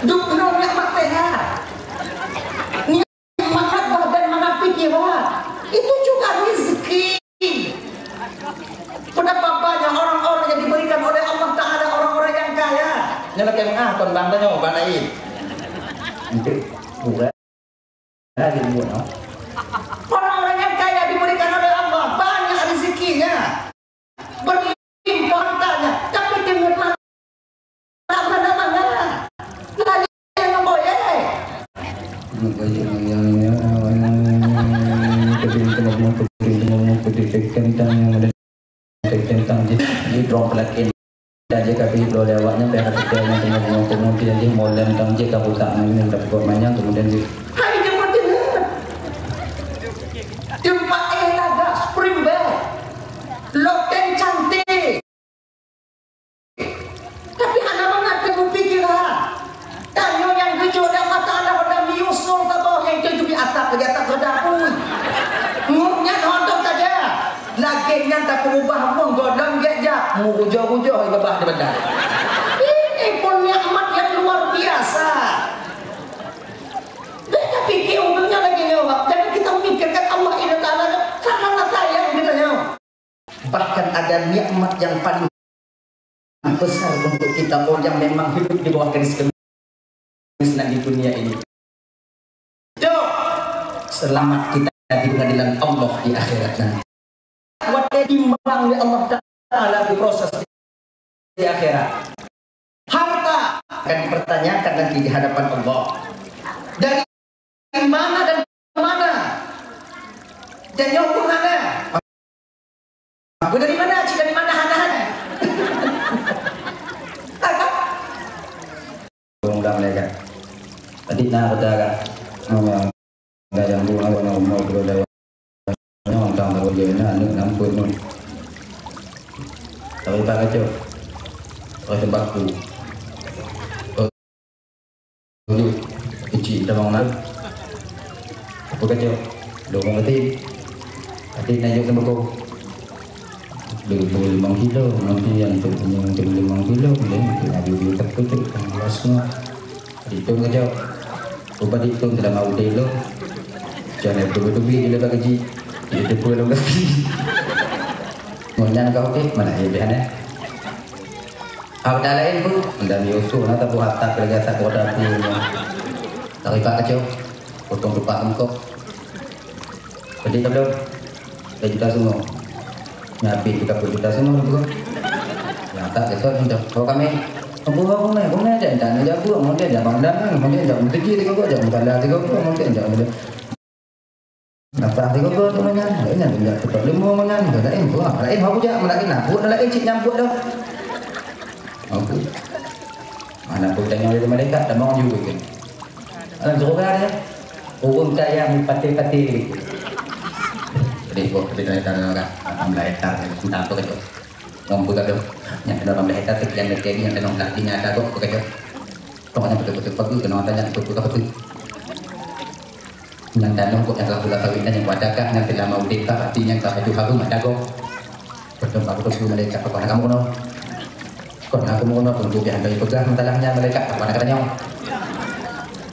Dup no nak makan ha. Mangat badan, mangat pikiran. Itu juga rezeki. Betapa banyak orang-orang yang diberikan oleh Allah Ta'ala, orang-orang yang kaya. Nyoe lakée meu'ah kon bang tanyoe, bang laén. Untuk bukan. Lain buat, no? Orang-orang yang kaya diberikan oleh Allah banyak rezekinya. Berlimpah hartanya, tapi dengan mana-mana. Lain yang boleh. Tentang jih, di drone pelakin. Dan jih kabeh bloe lé awaknyan, payah keutika nyang teungoh-teungoh, kemudian jih molem tang jih ka buta manyang, ka peugot manyang, kemudian jih. Hai, dia mati. Tempat eh laga, spring bed. Loteng cantik. Tapi hana mangat keu pikiran. Tanyoe nyang geujok lam mata Allah dan menyusul saboh nyang teujubi atap lagi atap keudapui. Ngon nyan hondok saja. Lagée nyan tapeurubah meuh gohlom gét jak. Meugujoh-gujoh ié babah di badan. Ini pun nikmat yang luar biasa. Beda pikir dunia lagi nyawa. Jangan kita memikirkan Allah ini Ta'ala. Karena sayang kita nyawa. Bahkan ada nikmat yang paling besar untuk kita, orang yang memang hidup di bawah garis kemiskinan di dunia ini. Dok, selamat kita di pengadilan Allah di akhirat nanti. Watée timbang oleh Allah Ta'ala di proses di akhirat. Harta akan dipertanyakan nanti di hadapan Allah. Dari mana dan ke mana? Dan nyoe pun hana. Aku dari mana? Cik dari mana? Hana, hana. Ureueng dang lé ka. Tadi na kata ka. Ngomong. Dah jambu awak nak umur dua dah. Nyoe tang baru je na aneuk nam pun nyoe. Tapi tak kacau. Orang tempat tu. Tuju, kecil dah bangun. Apa kacau? Dua orang kecil. Tapi nak jawab sama kau. Dua puluh lima kilo, nanti yang tu punya dua puluh lima kilo, kemudian itu nak dua puluh satu tu, yang last semua. Dihitung kacau. Rupa dihitung dalam audio lo. Jangan betul-betul beli dia dapat gaji. Dia tu pun dalam gaji. Ngon nyan kau okey, mana ya bihan eh? Haba laén pun, dan Yusuf na tabuh harta keurajaan koda pun. Tapi pak kacau, potong tupak mangkok. Jadi tablo, dua juta sungoh. Nyabi kita pun juta sungoh tu. Ya tak kacau macam. Kalau kami, buah bunga, bunga aja, dan aja buah, mungkin aja bang dan, mungkin aja mesti tiga buah, aja mutala tiga buah, mungkin aja mungkin. Nafah tiga buah tu mangan, lain yang tidak cepat lima mangan, lain buah, lain hau jak, lain nak buat, lain cik nyampuk dah. Aku. Mana pun tanya dari malaikat, dah mau juga kan. Alam surga dia. Ureueng kaya meupatéh-patéh. Ibu, kita lihat tanah orang, delapan belas hektar, ya, tentang apa kata? Ngomong apa kata? Yang kena delapan belas hektar, sekian meter, yang kena belah dunia ada kok, apa kata? Pokoknya betul-betul bagus, kena tanya betul-betul apa tu? Yang tanah kok yang telah pula kawin dan yang wadakah, yang telah mau nikah, artinya tak ada harum, ada kok. Betul, bagus tu, malaikat, apa nak kamu kena? Kon aku meurunoe teungku pih hana jipeugah masalahnya malaikat, apa nak tanyong?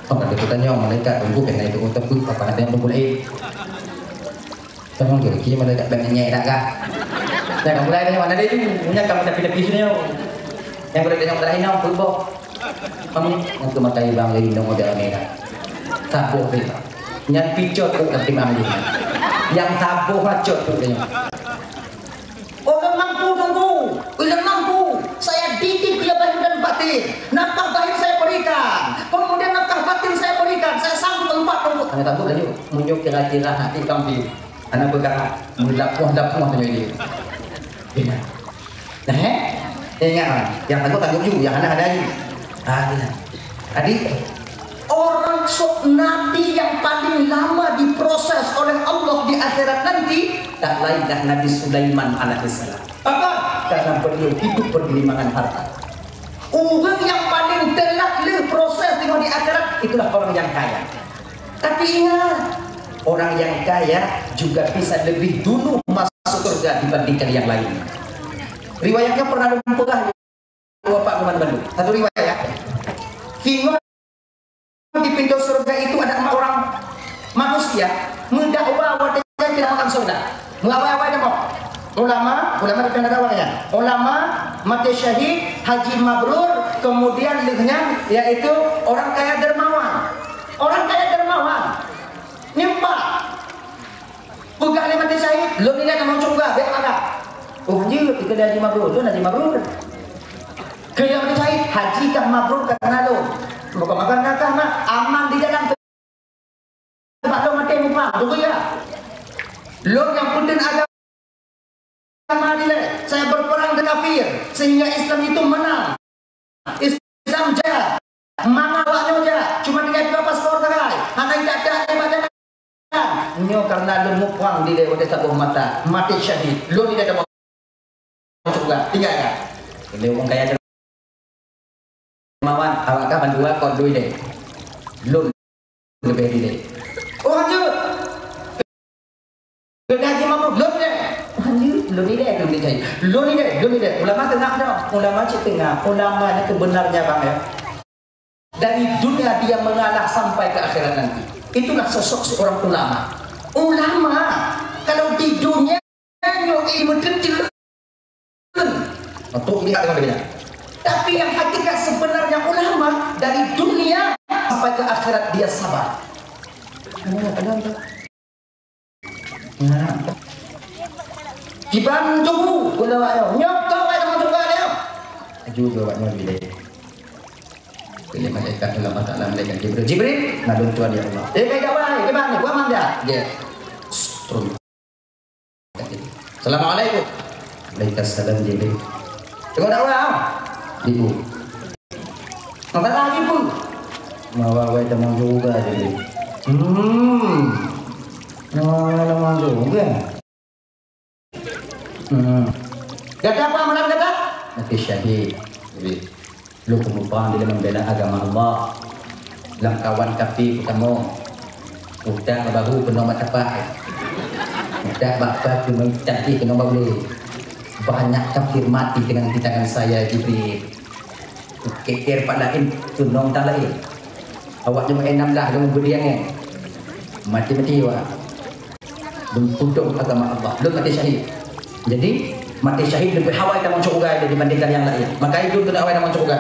Kon aku tanyong malaikat, teungku pih hana jipeugah teungku, apa nak tanyong teungku laén? Tanyong tu lagi malaikat ban nyenyek dak kah? Dah kamu lain tanyong mana dia tu? Punya kamu tapi-tapi sini. Yang boleh tanyong masalah inong, pun boh. Kamu untuk makai bang dari inong ada merah. Saboh tu. Nyan picot tu dah timang dia. Yang saboh macot tu dia. Ulôn mampu, Teungku. Ulôn mampu. Saya didik dia lahir dan batin. Nafkah lahir saya berikan. Kemudian nafkah batin saya berikan. Saya sanggup empat, Teungku. Hana sanggup laju. Meunyoe kira-kira hati kambing. Hana peugah. Meulapoh-lapoh meunyoe dia. Ingat. Nah, eh? Ingat, ah. Yang sanggup, sanggup ju. Yang hana, hana ju. Ah, ingat. Jadi, orang sok nabi yang paling lama diproses oleh Allah di akhirat nanti, tak lain dah Nabi Sulaiman alaihissalam. Apa? Karena beliau hidup bergelimpangan harta. Orang yang paling telat leh proses tengok di akhirat, itulah orang yang kaya. Tapi ingat, orang yang kaya juga bisa lebih dulu masuk surga dibandingkan yang lain. Riwayatnya pernah ada peugah Dua pak kuman bandum. Satu riwayat. Singoh di pintu surga itu ada empat orang manusia mendakwa watèe tidak masuk surga. Mengawai-awai demoh. Ulama, ulama bukan ada awalnya. Ulama mati syahid, haji mabrur, kemudian leuhnyan yaitu orang kaya dermawan. Orang kaya dermawan. Nyempak. Peugah lé mati syahid, lôn nilai tamong syeuruga, bèk makan. Oh, jeuet keu Haji Mabrur, lôn Haji Mabrur. Keu nyang mati syahid, haji kah mabrur ka na lôn. Bukan makan nakah mak, aman di dalam. Sebab lôn maté muphang, beutôi ya. Lôn nyang peunteng agama dilèe, saya berperang dengan kafir, sehingga Islam itu menang. Islam jaya, mangat awak nyoe jaya, cuma tinggai buka paspor sagai, hana idak-dak lé bak jalan. Nyoe karena lôn muphang dilèe watèe saboh mata, maté syahid, lôn dilèe dalam syeuruga, tinggai ka. Lé ureueng kaya dermawan, awak ka bandua kon dui deh. Lôn leubeh dilèe. Oh, hanjeuet. Keuneuk haji mabrur, lôn dilèe. Oh, hanjeuet, lôn dilèe, lôn dilèe. Lôn dilèe, lôn dilèe. Ulama teunang dong. Ulama cit teunang. Ulama nyan sebenarnya, Bang, ya. Dari dunia dia mengalah sampai ke akhirat nanti. Itulah sosok seorang ulama. Ulama, kalau di dunia nyoe ilmu teuntèe. Untuk lihat dengan berbeda. Tapi yang hakikat sebenarnya ulama dari dunia sampai ke akhirat dia sabar. Nah. Dibantu ulama nyoe. Nyoe kau ada masuk ke dia. Aju dua banyak bila. Bila malaikat Allah Taala malaikat Jibril. Jibril, nak bantuan ya Allah. Eh, kayak apa? Gimana? Gua mana? Dia. Turun. Assalamualaikum. Waalaikumsalam, Jibril. Tengok dakwah, ah. Ibu. Masalah lagi pun. Mawa wai tamong syeuruga, Jibril. Hmm. Mawa wai tamong syeuruga. Hmm. Gata apa amalan gata? Mati syahid. Jibril. Lôn peumupang dilèe membela agama Allah. Lam kawan kafé peutamong. Utak bahu keunoe mata paih. Utak bak-bak keunoe cantik keunoe baulé. Banyak kafir mati dengan di tangan saya, Jibril. Keker pat laén, tunong tan laén. Awak nyoe enam lah lôn beudiang, eh. Mati-mati awak. Lôn peudong agama Allah. Lôn maté syahid. Jadi, maté syahid leubeh awai tamong syeuruga dibandingkan nyang laén. Maka lôn keuneuk awai tamong syeuruga.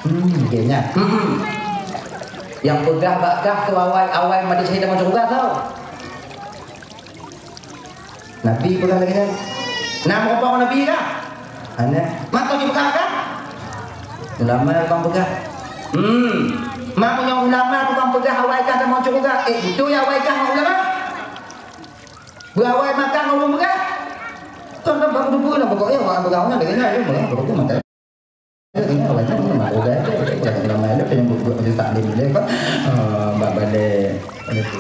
Hmm, dia nya. Hmm. Nyang peugah bak kah tu awai, awai maté syahid tamong syeuruga tau. Nabi peugah lagèe nyan. Na meurumpok Nabi kah? Hana. Maka jipeugah kah? Ulama tukang peugah. Hmm. Mak meunyoe ulama tukang peugah awai kah tamong syeuruga. Eh, itu ya awai kah ngon ulama? Beuawai makan ngon ureueng peugah. Kon, kon, baru dua bulan pokok ya, awak peugah ngon lagèe nyan, ya, pokok makan. Ya, ini awai kah ngon ureueng peugah. Ulama itu penyebut buat majelis taklim dia, apa? Eh, bak balai, balai tu.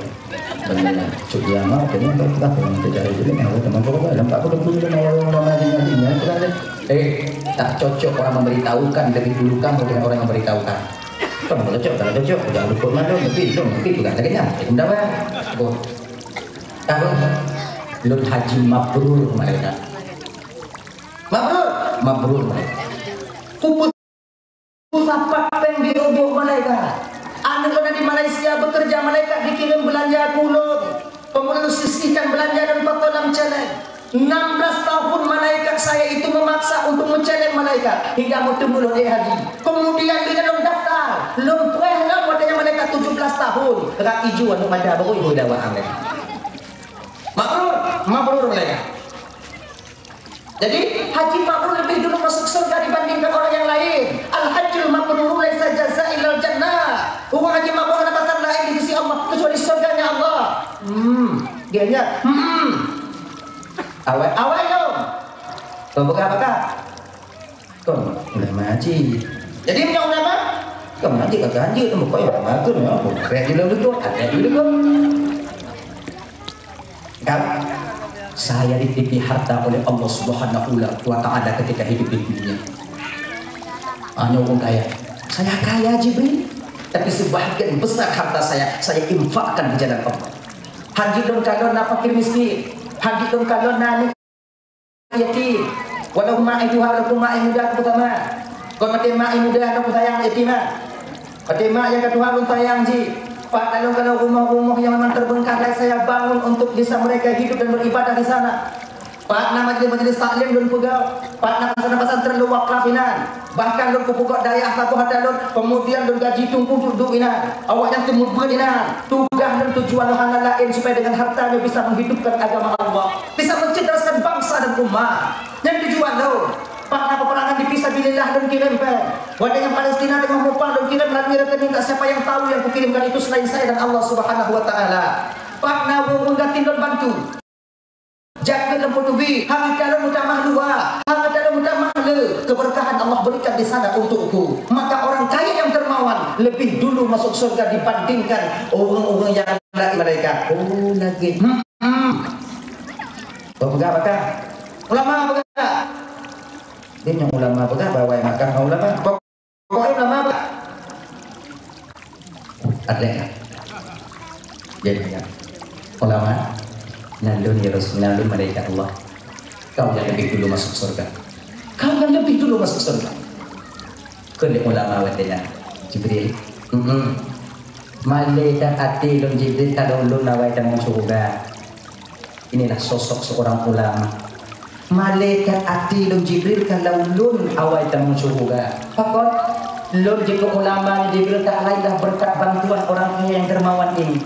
Cok dia mau, kena tak tak tak tak jadi ni, awak teman kau kan, nampak aku tu tu nama orang nama dia ni, ni tu kan. Eh, tak cocok orang memberitahukan lebih dulu kamu dengan orang yang memberitahukan. Kamu tak cocok, tak cocok, jangan lupa malu, tapi belum, tapi juga tak kenyang. Eh, benda apa? Oh. Tahu? Lôn haji mabrur malaikat. Mabrur, mabrur malaikat. Kupeu Sapat péng di ubuk malaikat. Aneuk lôn di Malaysia bekerja, malaikat dikirim belanja keu ulôn. Peue lôn sisihkan belanja dan pakai dalam celeng. Enam belas tahun malaikat saya itu memaksa untuk menceleng malaikat hingga meuteumé lôn, eh, haji. Kemudian dengan lôn daftar, lôn preh lom watèe nyan malaikat tujuh belas tahun. Rak iju aneuk mata baru ibu dawa aneuk. Mabrur, mabrur malaikat. Jadi, haji mabrur lebih dulu masuk surga dibandingkan orang yang lain. Al-hajjul mabrur laisa jaza illal jannah. Ureueng haji mabrur hana batasan lain di sisi Allah kecuali surganya Allah. Hmm, dia nya. Hmm. Awai, awai dong. Kau peugah apa? Kon ulama haji. Jadi, meunyoe ulama, kon haji kata haji tu, bukan ulama tu, ya. Bukan dulu tu, ada dulu tu. Kan? Saya diberi harta oleh Allah Subhanahu wa Ta'ala ketika hidup di dunia. Hanya orang kaya. Saya kaya, Jibril. Tapi sebahagian besar harta saya, saya infakkan di jalan Allah. Haji lôn kalon na fakir miskin. Haji lôn kalon na yatim. Walau mak itu, walau mak yang muda aku sama. Kon maté mak yang muda aku sayang yatim, ah. Maté mak yang kedua lôn sayang ji. Pak, kalau, kalau rumah-rumah yang memang terbengkalai saya bangun untuk bisa mereka hidup dan beribadah di sana. Pak, na majelis-majelis taklim lôn peugah. Pak, na pasantren-pasantren lôn wakaf inan. Bahkan lôn kupeugah dayah saboh ata lôn, kemudian lôn gaji teungku duek-duek inan. Awaknyan teumeubuet inan. Tugaih lôn tujuan lôn hana laén supaya dengan harta nyoe bisa menghidupkan agama Allah, bisa mencerdasan bangsa dan umat. Nyan tujuan lôn. Pak, na peperangan di fisabilillah lôn kirém péng. Watèe nyang Palestina teungoh mupang lôn kirém melalui rekening, tak siapa yang tahu yang kukirimkan itu selain saya dan Allah Subhanahu wa Ta'ala. Pak, na ureueng-ureueng yatim lôn bantu. Jakeuet lôn peuteubiet, hareuta lôn meutamah luwa, hareuta lôn meutamah le, keberkahan Allah berikan di sana untukku. Maka orang kaya yang dermawan lebih dulu masuk surga dibandingkan orang-orang yang lain mereka. Oh, lagi. Hmm, hmm. Peugah apa? Ulama peugah. Dia yang ulama peugah, bawa makan ulama. Pokoknya ulama apa? Ada. Jadi, ya. Ulama, nalun ya Rasul, nalun malaikat Allah. Kau yang lebih dulu masuk surga. Kau yang lebih dulu masuk surga. Kau ulama watèe nyan. Jibril. Mm-mm. Malaikat hati lôn Jibril kalau lôn awai tamong surga. Inilah sosok seorang ulama. Malaikat até lôn Jibril kalau lôn awai tamong syeuruga. Pakon? Lôn jikeu ulama Jibril tak lain dah berkat bantuan orang kaya yang dermawan ini.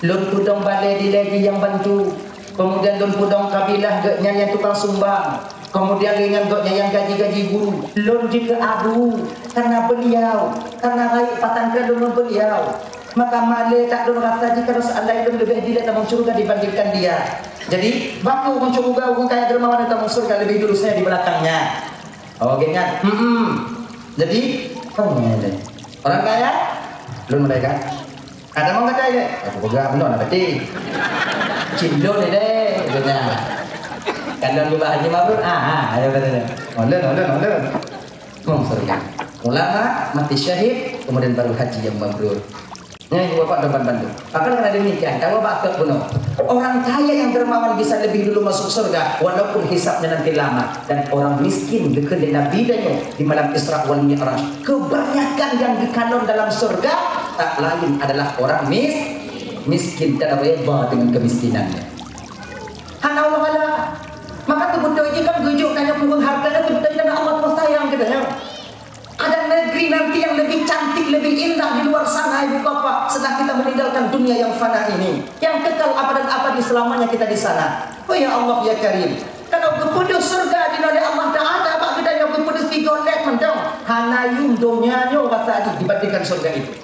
Lôn peudong balè dilèe jih nyang bantu. Kemudian lôn peudong kabilah geuh nyan nyang tukang sumbang. Kemudian ringan geuh nyan nyang gaji-gaji guru. Lôn jikeu abu karena beliau, karena rayeuk pesantren lôn ngon beliau. Maka malaikat lôn rasa jih kalau seandai lôn leubeh dilèe tamong syeuruga dibandingkan dia. Jadi, bak ureueng syeuruga, ureueng kaya dermawan tamong syeuruga lebih dulu saya di belakangnya. Oh, gét nyan. Hmm. Jadi, oh, nyan deh. Orang kaya, lôn malaikat. Ada mau kata dia? Aku pegang, belum nak peti. Cindon ni deh, katanya. Kalau lu Haji Mabrur, ah, ah, ayo katanya. Online, online, online. Tamong syeuruga. Ulama, mati syahid, kemudian baru haji yang mabrur. Nyan ibu bapak dan bandum. Maka dengan demikian, tahu bak bunoe. Orang kaya yang dermawan bisa lebih dulu masuk surga, walaupun hisabnya nanti lama. Dan orang miskin, dikheun lé Nabi tanyoe di malam Isra wal Mi'raj. Kebanyakan yang dikalon dalam surga, tak lain adalah orang mis-, miskin dan reda dengan kemiskinannya. Hana Allah Allah. Maka teubeutôi jih kan geujok tanyoe peue harta nyan teubeutôi karena Allah sayang keu tanyoe. Ada negeri nanti yang lebih cantik, lebih indah di luar sana, ibu bapak, setelah kita meninggalkan dunia yang fana ini. Yang kekal abadan abadi selamanya kita di sana. Oh ya Allah, ya Karim. Kalau geupeudeuh syeuruga di oleh Allah Ta'ala, bak geutanyoe geupeudeuh sigoe lét mantong. Hana yum donya nyoe rasa jih dibandingkan syeuruga itu.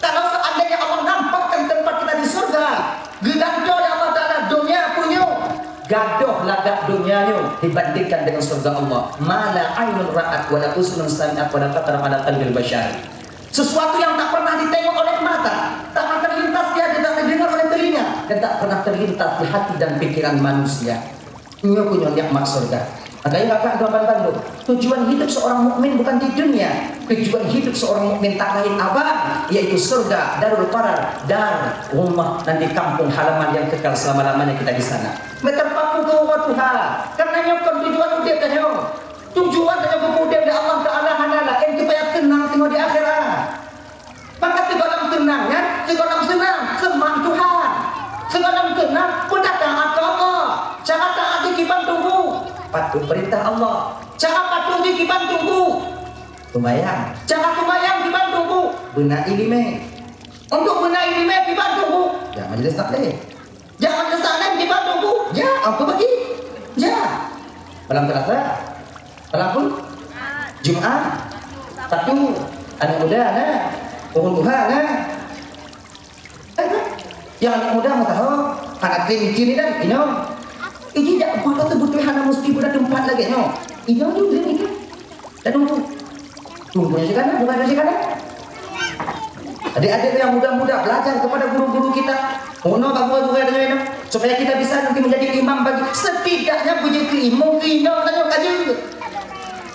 Kalau seandainya Allah nampakkan tempat kita di surga, geugantoe lé Allah Ta'ala donya punyueng, gadôh lagak donya nyoe dibandingkan dengan surga Allah. Ma la ainun ra'at, wa la uzunun sami'at, wa la khatara ala qalbil bashar. Sesuatu yang tak pernah ditengok oleh mata, tak pernah terlintas di hati, tak terdengar oleh telinga, dan tak pernah terlintas di hati dan pikiran manusia. Nyoe keuh nyoe nikmat syurga. Makanya kakak doakan bandum, tujuan hidup seorang mukmin bukan di dunia. Tujuan hidup seorang mukmin tak lain apa? Yaitu surga, darul qarar, dar, rumah nanti kampung halaman yang kekal selama-lamanya kita di sana. Meuterpaku keu uroe tuha. Karena nyoe kon tujuan udeb tanyoe. Tujuan tanyoe geupeuudeb lé Allah Taala hana laén supaya teunang singoh di akhirat. Maka sigohlom teunang nyan, sigohlom seunang, seumah Tuhan. Sigohlom seunang, peudata ateueh Allah. Cara taat jih kiban tunggu, patuh peurintah Allah. Cara patuh jih kiban tunggu, seumayang. Cara seumayang kiban tunggu, beuna iéleumé. Untuk beuna iéleumé kiban tunggu, ya, majelis taklim. Jak madrasah laén di Bandung, Bu? Jak, aku pergi. Jak. Malam Selasa? Malam apa? Jumaat? Sabtu? Aneuk muda na? Ureueng tuha na? Eh, kan? Nyang aneuk muda meusaho, hana keuh miseue ni dan inong. Iji jak beutôi-beutôi hana musti beuda teumpat lagèe nyoe. Inong tu lé ni kan? Dah tunggu. Tunggu je kan, bukan je kan? Adik-adik yang muda-muda, belajar kepada guru-guru kita. Ono bak guru-guru tanyoe, supaya kita bisa nanti menjadi imam bagi, setidaknya beujeuet keu imum keu inong tanyoe ka jeuet.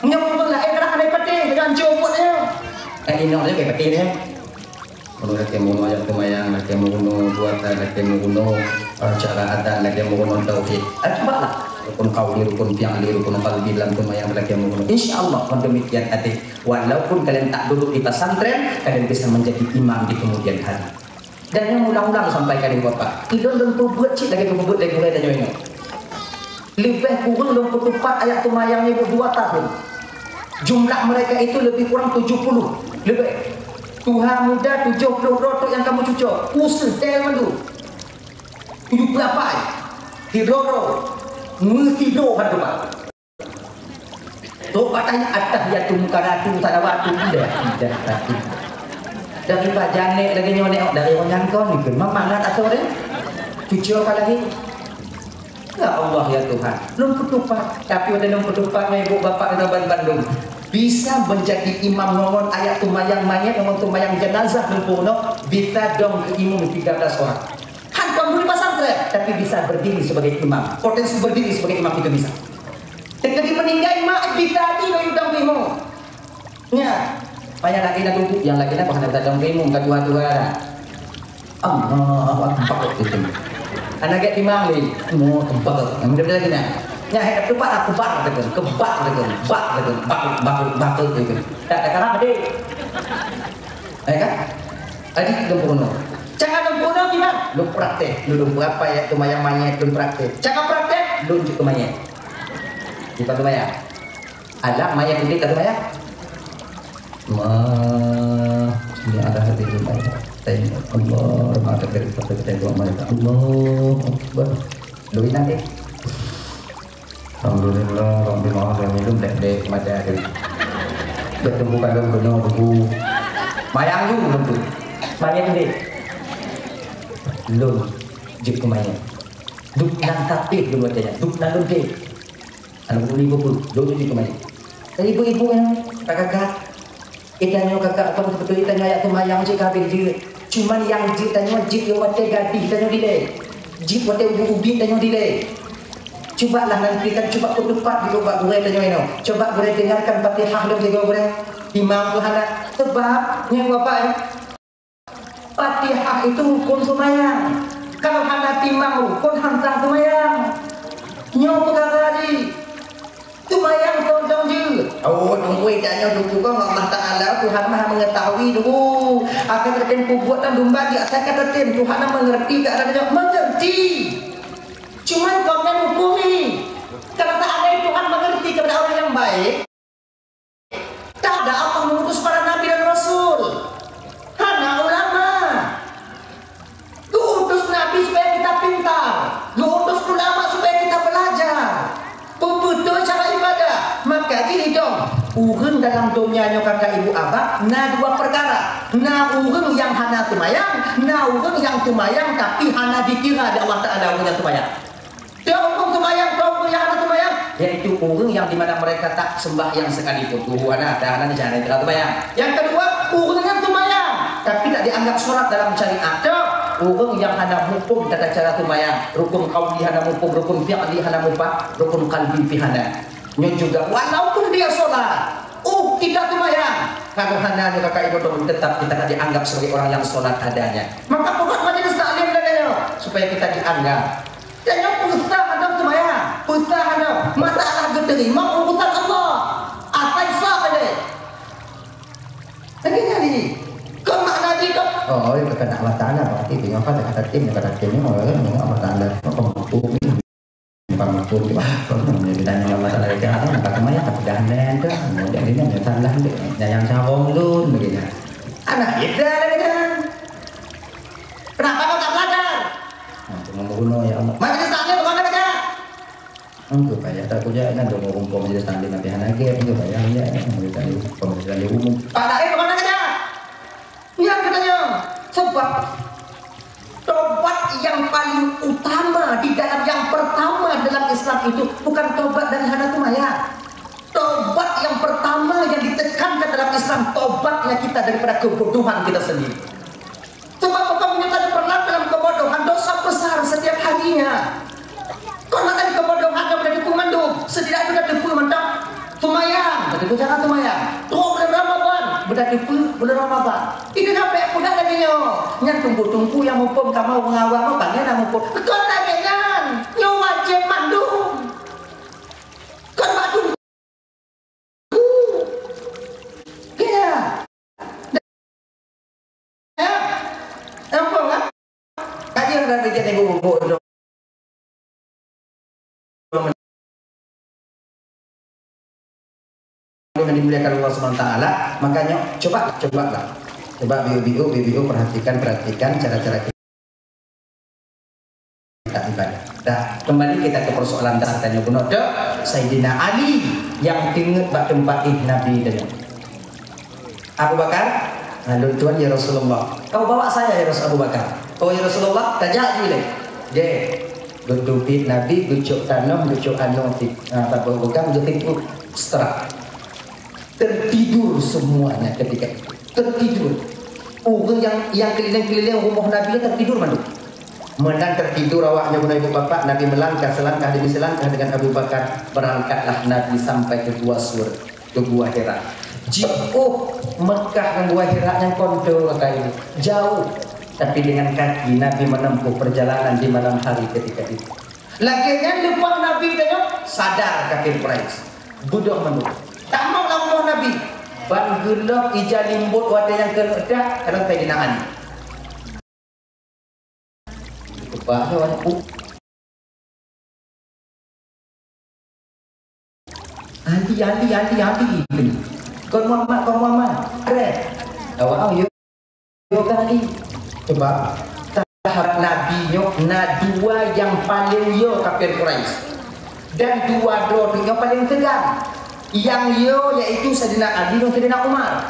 Meunyoe ureueng laén kadang hana patéh, jangan copot nyoe. Eh, inong nyoe ka patéh nyoe. Meunyoe lakèe meurunoe jak seumayang, lakèe meurunoe puasa, lakèe meurunoe, eh, cara azan, lakèe meurunoe tauhid. Ah, cubalah. Rukun qauli, rukun fi'li, rukun qalbi dalam seumayang lakèe meurunoe. Insya Allah, kon demikian adik. Walaupun kalian tak duduk di pesantren, kalian bisa menjadi imam di kemudian hari. Dan nyang ulang-ulang sampai kali bapak, ilôn lôn peubuet cit lagèe peubuet lé gurèe tanyoe nyoe. Leubeh kureueng lôn peutupat ayat seumayang nyoe dua tahun. Jumlah mereka itu lebih kurang tujuh puluh, leubeh. Tuha muda tujoh ploh droe trok nyang ka meucuco, useue teuh mandum. Tujoh ploh lapan, sidroe-droe, meusidroe ban teuma. Trok bak tanyoe, "At-tahiyatu mubarakatun shalawatun lillah." Dari pajan nèk lagèe nyoe nèk, dari nyan kon nikeun. Memang mangat asoe deh. Cucu ka lahé. Ya Allah, ya Tuhan. Lôn peutupat. Tapi watèe lôn peutupat ngon ibu bapak dan ban bandum, bisa menjadi imam ngon ayat seumayang manyèt, ngon seumayang jenazah lôn peurunoe, bisa dong keu imum tiga belas orang. Hantom di pesantren, tapi bisa berdiri sebagai imam. Potensi berdiri sebagai imam itu bisa. Teuka di meuninggai mak, bisa di lôn dong imum. Nya, payah lagi dah tunggu, nyang lagi dah hana dong imum, ka dua-dua dah. Allahu Akbar, gitu. Anak gak imam ni, mau tempat, yang mudah lagi dah. Nya, hai, tempat aku bar, gitu, kebar, gitu, bak, gitu, bak, bak, bak, gitu. Tak ada kalah, deh. Ya kan? Tadi lôn peurunoe. Cara lôn peurunoe kiban? Lôn praktek. Lôn, lôn beurapa ya seumayang manyèt lôn praktek. Cara praktek, lôn jeuet keu manyèt. Bukan seumayang. Alah manyèt udép ka seumayang. Ma, ini ada hati lôn. Allah, mata dari kata kita itu amal. Allahu Akbar. Lôn ingat deh. Alhamdulillah, Rabbil Alamin, lôn dek-dek mata tadi. Bèk teungku kalon keunoe teungku. Mayang ju lôn tu. Mayang deh. Lôn jeuet keu mayang. Duek nan tapéh lôn watèe nyan. Duek nan lôn deh. Aneuk guru ibu-ibu, lôn jeuet keu mayang. Dan ibu-ibu nyan, kakak-kakak, Geutanyoe kakak kon beutôi tanyoe ayat seumayang cit ka habéh jeuet. Cuman nyang jeuet tanyoe jeuet watèe gadih tanyoe dilèe. Jeuet watèe ubit-ubit tanyoe dilèe. Cubalah nanti kan cuba peutupat di bak gurèe tanyoe inoe. Coba gurèe dengarkan Fatihah lom sigoe gurèe. Timang pun hana. Sebab nyoe Bapak, eh, Fatihah itu rukun seumayang. Kalau hana timang rukun, han sah seumayang. Nyoe peukara jih. Seumayang soe dong jeuet. Oh, tunggu tanyoe dulu kan Allah Taala Tuhan Maha Mengetahui dulu. Akan tertem peubuet dan domba di atas kata tem Tuhan yang mengerti keadaan yang mengerti. Cuman kau kan hukumi. Kalau seandainya Tuhan mengerti kepada orang yang baik, tak ada Allah mengutus para nabi dan rasul. Hana ulama. Geuutus Nabi supaya kita pintar, geuutus ulama supaya kita belajar. Peubeutôi cara ibadah. Maka jih idong, ureueng dalam donya nyoe kakak ibu abah na dua perkara. Na ureueng nyang hana seumayang, na ureueng nyang seumayang tapi hana dikira di Allah Taala ureueng nyang seumayang. Tiep ureueng seumayang, tiep ureueng nyang hana seumayang, yaitu ureueng yang di mana mereka tak sembahyang sekalipun. Tuhan ada, hana di sana tidak seumayang. Yang kedua, ureueng yang seumayang, tapi tak dianggap sholat dalam syariat. Tiep, Ureuëng nyang hana muphom tata cara seumayang, rukun qauli hana muphom, rukun fi'li hana muphom, rukun qalbi pih hana. Nyoe juga, walaupun dia sholat, oh, tidak seumayang, kalau hana nyoe kakak ibu teman, tetap kita akan dianggap sebagai orang yang sholat adanya. Maka pokok majelis taklim lagée nyoe, supaya kita dianggap. Dan nyoe peusah atau seumayang, peusah atau masalah geuterima urusan Allah. Asai sah saja. Lagée nyan jih. Kon makna jih kon, oh, ya, keukeundak mata na, berarti dia apa, kata tim, kata tim, oh, ya, Allah Taala, oh, mampu ni. Bukan mampu ni, wah, kon nyoe ditanya masalah jahat, oh, kata maya, kata dah nyan tu, kemudian dia nyan salah dia, nyayang sarong lun, begitu. Anak kita lagi dah. Kenapa kau tak belajar? Nah, cuma membunuh, ya Allah. Majelis taklim kemana saja? Enggak payah tak kuja, kan dong rumpung majelis taklim nanti hana gap, enggak payah, ya, majelis taklim, majelis taklim umum. Pak Dae kemana saja? Nyan katanya, sebab tobat yang paling utama di dalam, yang pertama dalam Islam itu bukan tobat dari hana seumayang. Tobat yang pertama yang ditekankan dalam Islam, tobatnya kita daripada kebodohan kita sendiri. Sebab apabila kita pernah dalam kebodohan, dosa besar setiap harinya. Kon hana kebodohan, hana beuna teupeu mandum. Setidak beuna teupeu mantong seumayang, beuna teupeu cara seumayang. Trok bulan Ramadan, beuna teupeu bulan Ramadan. Itu sampai peugah lagée nyoe. Nyan teungku-teungku nyang muphom kamoe ureuëng awam, panggil na muphom. Kon lagée nyan. Nyoe wajéb mandum. Kon bak teungku. Ya. Ya. Ampun, ah. Kaji dah terjadi bubuk tu. Yang dimuliakan Allah Subhanahu wa Taala, makanya coba, coba lah. Coba biu-biu, biu-biu, perhatikan, perhatikan cara-cara kita ibadah. Dah, kembali kita ke persoalan dasar tanya bunoe tu, Saidina Ali yang teungeut bak teumpat ih Nabi tadi. Abu Bakar, "Ah, lôn tuan, ya Rasulullah." "Kau bawa saya, ya Rasul Abu Bakar." "Oh, ya Rasulullah, tajak ju lé." Deh, geuteubiet Nabi, geucok tanoh, geucok anoe, ti-, ah, tabah pegang, geutipu, seterak. Tertidur semuanya ketika itu. Tertidur. Ureuëng yang, yang keliling-keliling rumoh Nabi nyan tertidur mandum. Meunan tertidur awaknyan, ibu bapak, Nabi melangkah selangkah demi selangkah dengan Abu Bakar. Berangkatlah Nabi sampai ke Gua Sur, ke Gua Hira. Jiôh Mekah ngon Gua Hira nyan kon deuh kali, jauh. Tapi dengan kaki Nabi menempuh perjalanan di malam hari ketika itu. Lagée nyan leupah Nabi tanyoe, sadar kafir Quraisy. Beudôh mandum. Tamong lam rumoh Nabi. Ban geulok ija limbot watée nyang keuneuk dak, kalon Saidina Ali. Keupak nyoe, uh. Ali, Ali, Ali, Ali. Kon Muhammad, kon Muhammad. Areh. Awak, oh, yo. Yo kali. Sebab sahabat Nabi nyoe na dua nyang paleng yo kafir Quraisy. Dan dua droe tu nyoe paleng seugan. Nyang yo yaitu Saidina Ali ngon Saidina Umar.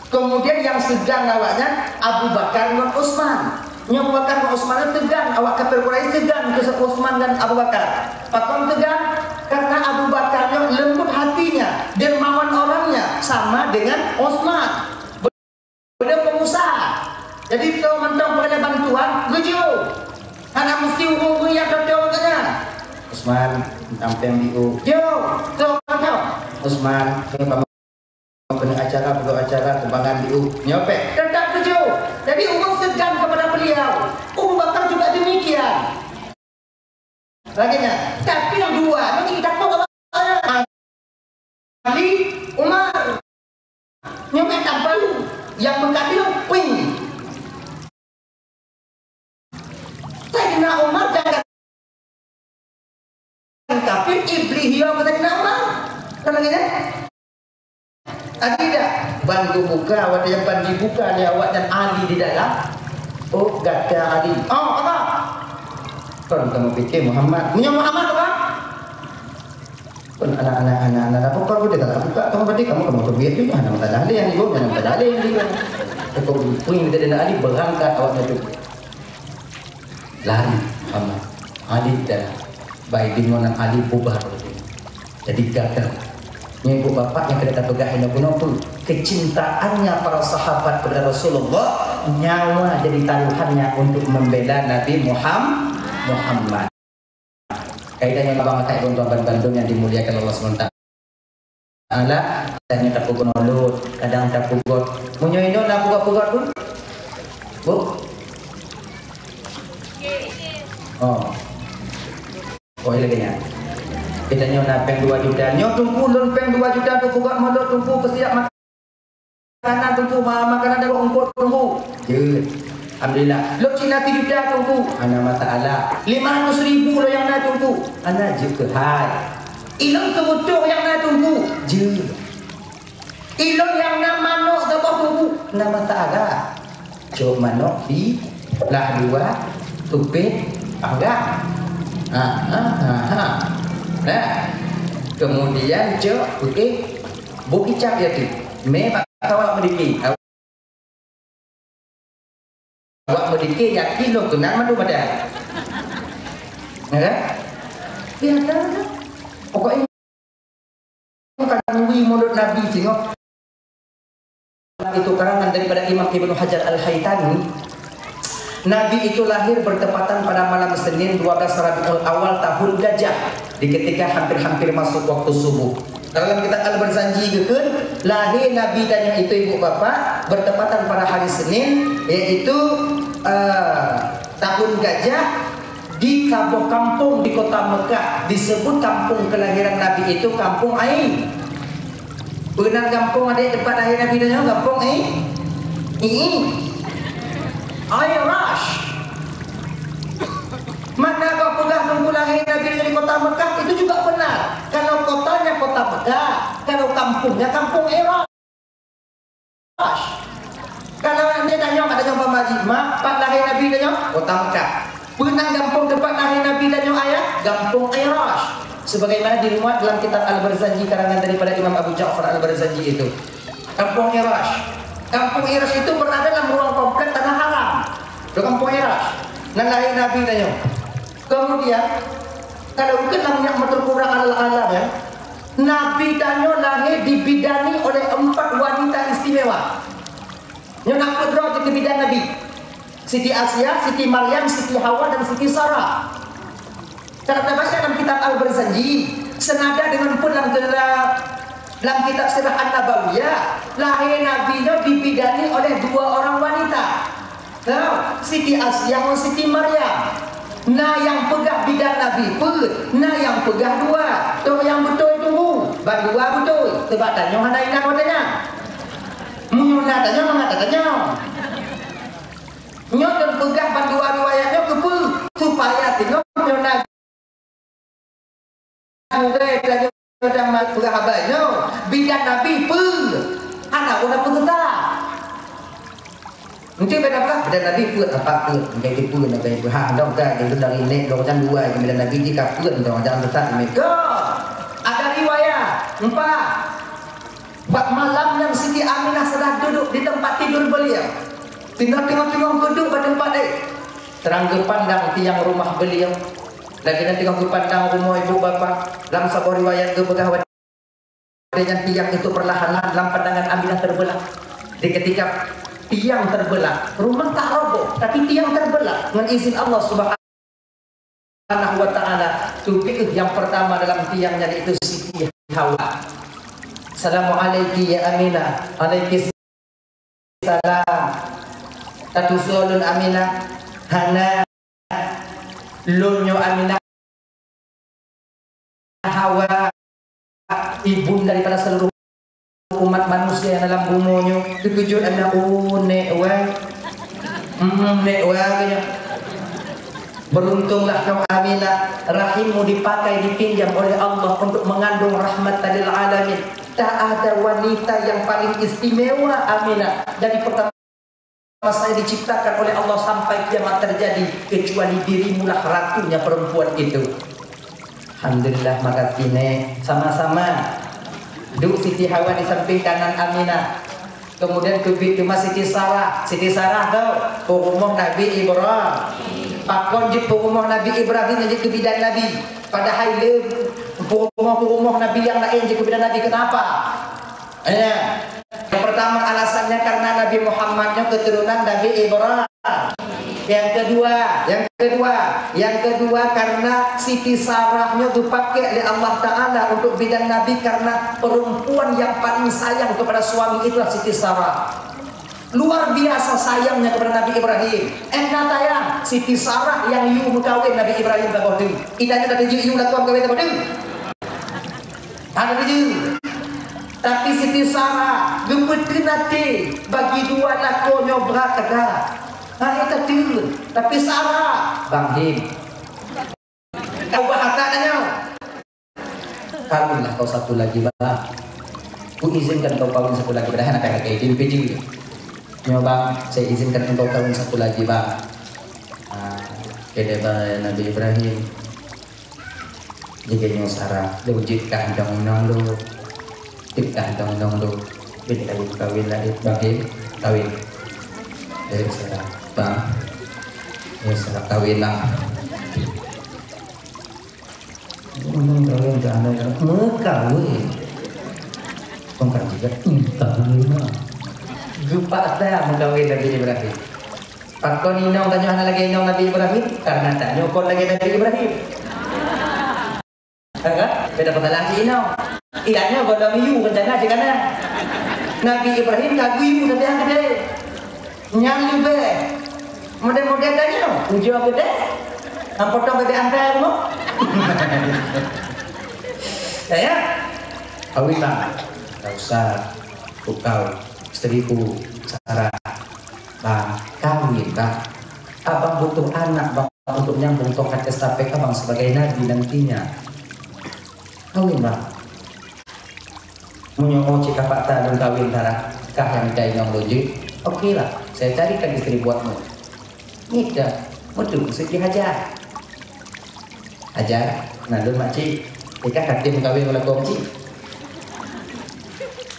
Kemudian nyang seugan awaknyan Abu Bakar ngon Utsman. Nyoe Abu Bakar ngon Utsman nyoe seugan, awak kafir Quraisy seugan keu Utsman dan Abu Bakar. Pakon seugan? Karena Abu Bakar nyoe lembut hatinya, dermawan orangnya, sama dengan Utsman. Beudôh pengusaha. Jadi, toh mantong peureulée bantuan, geujok. Hana meusti ureuëng-ureuëng nyang teuntée saja. Utsman, tampéng biôh. Jok, toh mantong. Utsman, keuneuk acara, peureulée acara, sumbangan biôh. Nyoe pék, teutap geujok. Jadi, ureuëng seugan kepada beliau. Abu Bakar juga demikian. Lagée nyan. Tapi nyang dua nyoe, nyang takot Allah. Ali, Umar. Nyoe kan tampang nyang meukadeung ping. Saidina Umar jangan kafir, Iblih yo keu Saidina Umar. Kan lagée nyan? Ada tidak? Ban geubuka, watée nyan ban jibuka lé awaknyan Ali di dalam. Oh, gata Ali. Oh, apa? Kon kamoe pikir Muhammad. Meunyoe Muhammad apa? Kon anak-anak, anak-anak, apa kau udah tak buka? Kamu berarti kamu, kamu teubiet juga, nama tak ada yang ibu, nama tak ada yang ibu. Kau pun kita dan Ali berangkat awaknyan tu. Lari Muhammad. Ali dan baik bingonan Ali bubar. Jadi gagal. Nyoe ibu bapak nyang keuneuk tapeugah inoe bunoe peue? Kecintaannya para sahabat kepada Rasulullah nyawa jadi taruhannya untuk membela Nabi Muham-, Muhammad. Kaidah nyoe abang akai bandum nyang dimuliakan Allah Subhanahu wa Taala, kadang tapeugot nolot, kadang tapeugot. Meunyoe inoe na peugot-peugot pun? Bu? Oh. Oh, iya lagèe nyan. Kita nyoe na péng dua juta. Nyoe Teungku lôn péng dua juta Teungku peugot nolot Teungku peusiap mak- Makanan Teungku, ma-, makanan dalam ungkot Teungku. Jeuet. Alhamdulillah. Lôn cit na sijuta Teungku. Hana masalah. Lima ratus ribu lôn nyang na Teungku. Hana jeuet keuhai. Ilôn seubutoh nyang na Teungku. Jeuet. Ilôn nyang na manok saboh Teungku. Hana masalah. Cok manok di lah dua tupet agak. Ha, ha, ha, ha. Nah. Kemudian cok putih bukicap ya tu. Memang Awak meudiki. Awak meudiki yakin lôn keunan mandum ada. Ya kan? Ya kan? Pokoknya bukan wui mulut Nabi singoh. Itu karangan daripada Imam Ibnu Hajar Al-Haytami. Nabi itu lahir bertepatan pada malam Senin dua belas Rabiul Awal tahun Gajah, di ketika hampir-hampir masuk waktu subuh. Dalam kitab Al-Barzanji geukheun, lahé Nabi tanyoe itu, ibu bapak, bertepatan pada hari Senin, yaitu, eh, tahun Gajah, di saboh kampung di kota Mekah, disebut kampung kelahiran Nabi itu Kampung Ai. Peue nan gampông adék teumpat lahé Nabi tanyoe? Gampông I-, I-, Ai Rash. Mana kau peugah Teungku lahé Nabi di kota Mekah, itu juga benar. Kalau kotanya kota Mekah, kalau kampungnya kampung Ai Rash. Kalau nyan tanyoe, mak tanyoe Pak Haji, mak, pat lahé Nabi tanyoe? Kota Mekah. Peue nan gampông teumpat lahé Nabi tanyoe ayah? Gampông Ai Rash. Sebagaimana dimuat dalam kitab Al-Barzanji karangan daripada Imam Abu Ja'far Al-Barzanji itu. Kampung Ai Rash. Kampung Ai Rash itu berada dalam ruang komplek Tanah Haram. Itu Kampung Ai Rash. Nan lahé Nabi tanyoe. Kemudian, kalau ikut lam nyak meuteurkurang alal alam, ya, Nabi tanyoe lahé dibidani oleh empat wanita istimewa. Nyoe na peuet droe jeuet keu bidan Nabi. Siti Asia, Siti Maryam, Siti Hawa, dan Siti Sarah. Kalau tabaca lam kitab Al-Barzanji, senada dengan pun lam, lam kitab Sirah An-Nabawiyah, lahé Nabi nyoe dibidani oleh dua orang wanita. Nah, Siti Asia ngon Siti Maryam. Na nyang peugah bidan Nabi peuet, na nyang peugah dua. Toh nyang beutôi tunggu, bandua beutôi. Sebab tanyoe hana ingat watèe nyan. Meunyoe na tanyoe, mangat tatanyong. Nyoe lôn peugah bandua riwayat nyoe keupeue? Supaya singoh nyoe na murai tanyoe dan peugah haba nyoe, bidan Nabi peue? Hana guna peugah. Mungkin beda peugah, bidan Nabi peuet, apa peuet? Mungkin di peuet, apa peuet? Ha, dong ka, itu dari nek, dong kan dua, bidan Nabi jika peuet, dong jangan besar, mereka. Ada riwayat, empat. Bak malam nyan Siti Aminah sedang duduk di tempat tidur beliau. Sina teungoh-teungoh geuduek bak teumpat, eh, terang geupandang tiang rumah beliau. Lagèe nyan teungoh geupandang rumoh ibu bapa. Lam saboh riwayat geupeugah watèe nyan tiang itu perlahan-lahan lam pandangan Aminah terbelah. Di ketika tiang terbelah, rumah tak roboh, tapi tiang terbelah ngon izin Allah Subhanahu Subhanahu wa Ta'ala, teubiet nyang pertama dalam tiang nyan, yaitu Siti Hawa. "Assalamualaikum ya Aminah." "Waalaikumsalam." "Tatusoe lôn Aminah?" "Hana. Lôn nyoe Aminah Hawa, ibunda daripada seluruh umat manusia nyang dalam bumoe nyoe." Teukeujot Aminah, "Oh, nek wai." "Hmm, nek wai," katanya. "Beruntunglah kau Aminah, rahimmu dipakai, dipinjam oleh Allah untuk mengandung rahmatan lil alamin. Tak ada wanita yang paling istimewa Aminah dari pertama saya diciptakan oleh Allah sampai kiamat terjadi, kecuali dirimulah ratunya perempuan itu." "Alhamdulillah, makasih, Nek. Sama-sama." Duek Siti Hawa di samping kanan Aminah. Kemudian teubiet teuma Siti Sarah. Siti Sarah tu peurumoh Nabi Ibrahim. Pakon jeuet peurumoh Nabi Ibrahim nyang jeuet keu bidan Nabi? Padahai le peurumoh-peurumoh Nabi nyang laén jeuet keu bidan Nabi. Kenapa? Ya. Yang pertama alasannya karena Nabi Muhammad nyoe keturunan Nabi Ibrahim. Yang kedua, yang kedua, yang kedua karena Siti Sarah nyoe dipakai oleh Allah Taala untuk bidan Nabi karena perempuan yang paling sayang kepada suami itulah Siti Sarah. Luar biasa sayangnya kepada Nabi Ibrahim. Enggak sayang, Siti Sarah yang yue meukawen Nabi Ibrahim ka boh teuk. Idanya tadi yue lakukan kawin ka boh teuk. Hana laju. Tapi Siti Sarah geupeuteun até bagi dua lakoe nyoe brat teuka. Hai ka teun, tapi Sarah, Bang Him. Ubah atak nyoe. Kawinlah kau satu lagi, Bang. Ku izinkan kau kawin satu lagi, padahai nak kaya kayak izin pijin. Nyoe, Bang, saya izinkan engkau kawin satu lagi, Bang. Ah, kaya Nabi Ibrahim. Jigeunyong Sarah, lôn jeuet kah dong inong lôn. Jeuet kah dong inong lôn. Bila kayu kawin lagi, bagi kawin. Dari Sarah, bang. Ya, Sarah kawin lah. Ngomong kawin ke anak, mekawin. Bukan juga, entah lima. Gempak dah mekawin Nabi Ibrahim. Pakon inong tanyoe hana lagèe inong Nabi Ibrahim? Karena tanyoe kon lagèe Nabi Ibrahim. Ya kan? Beda masalah cik inong. Ianya gohlom yue rencana cik kana. Nabi Ibrahim ka geuyue tapi nyang keudeh. Nyang leubeh. Model-model tanyoe, ujoe keudeh. Nyang potong bebek angkai rumoh. Ya, ya. Kawin lah. Tak usah. Kukau. Istriku, Sarah. Bang, kawin, Bang. Abang butuh anak, Bang, untuk nyambung tongkat estafet Abang sebagai nabi nantinya. Kawin, Bang. Meunyoe oh cit kapaksa lôn kawin, Sarah, kah nyang mita inong lôn jeuet? Oke lah, saya carikan istri buatmu. Ngieng, meuduek Siti Hajar. Hajar, na lôn makcik, ikah ka tem kawin ngon lakoe makcik.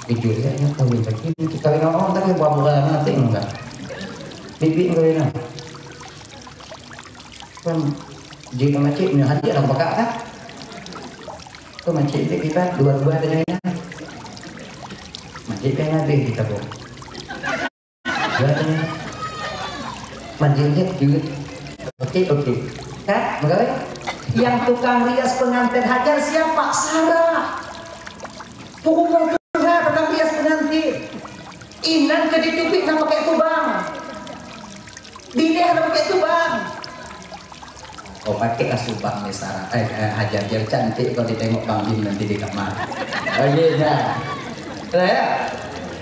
Jujur saja, kawin lagi, kawin ngon orang tapi buat murah na tem kan. Bibi kawin na. Kan, jika makcik nyoe hadir dalam pekak kan. Tu makcik tu kita dua-dua dengan ina. Makcik kan habis kita pun. Manjing jeuet. Oke, oke. Kak, begawe. Yang tukang rias pengantin Hajar siapa? Sarah. Pukul dua belas tukang rias pengantin. Inan ke ditipik na pakai tubang. Bileh na pakai tubang. Oh, pakailah subang ni Sarah. Eh, eh, Hajar, biar cantik kau ditengok Bang Bin nanti di kamar. Oh, iya, ya. Lah, ya.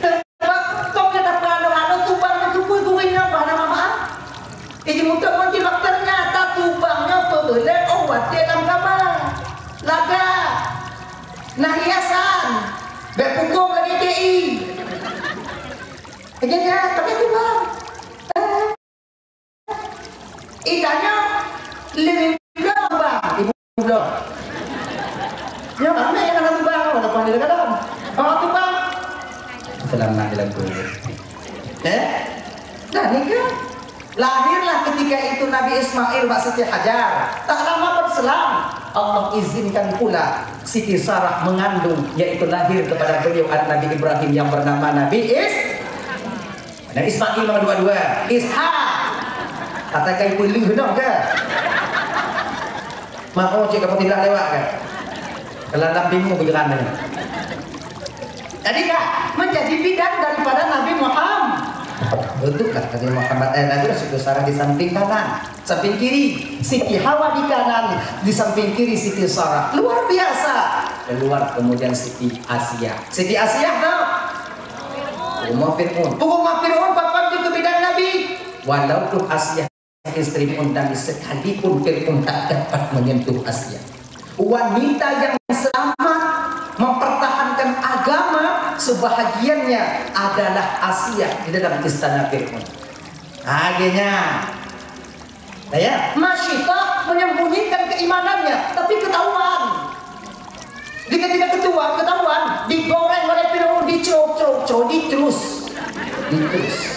Sebab kau kena pengano-ano tubang ni tupui guring nyoe bah nama maaf. Iji muka kunci bak ternyata tubang nyoe peureulée oh watée lam kama. Laga. Nah hiasan. Bek pukong lagi T I. Aja ya, tapi tubang. Eh. Itanya lima belas bang, ibu belas. Ya, kami yang ada bang, ada pandai kadang. Kalau tu bang, selamat dilakukan. Eh? Nah, nikah. Lahirlah ketika itu Nabi Ismail bak Siti Hajar. Tak lama berselang, Allah izinkan pula Siti Sarah mengandung, yaitu lahir kepada beliau anak Nabi Ibrahim yang bernama Nabi Is. Nabi Ismail nomor dua-dua, Ishak. Kata kai peuleuh noh ke? Mau cek kamu tidak lewat ke? Kalau dalam bingung pikiran ni. Jadi kak menjadi bidan daripada Nabi Muhammad. Betul kan Nabi Muhammad? Eh, Nabi Rasul Sarah di samping kanan, samping kiri. Siti Hawa di kanan, di samping kiri Siti Sarah. Luar biasa. Keluar kemudian Siti Asia. Siti Asia tu rumah Fir'aun. Rumah Fir'aun pakon juga bidan Nabi. Walaupun Asia istri Fir'aun, tapi sekalipun Fir'aun tak dapat menyentuh Asia. Wanita yang selamat mempertahankan agama sebahagiannya adalah Asia di dalam istana Fir'aun. Akhirnya, ya, Masyita menyembunyikan keimanannya, tapi ketahuan. Di ketika ketua ketahuan, digoreng oleh Firaun, dicrok-crok-crok, diterus. Diterus.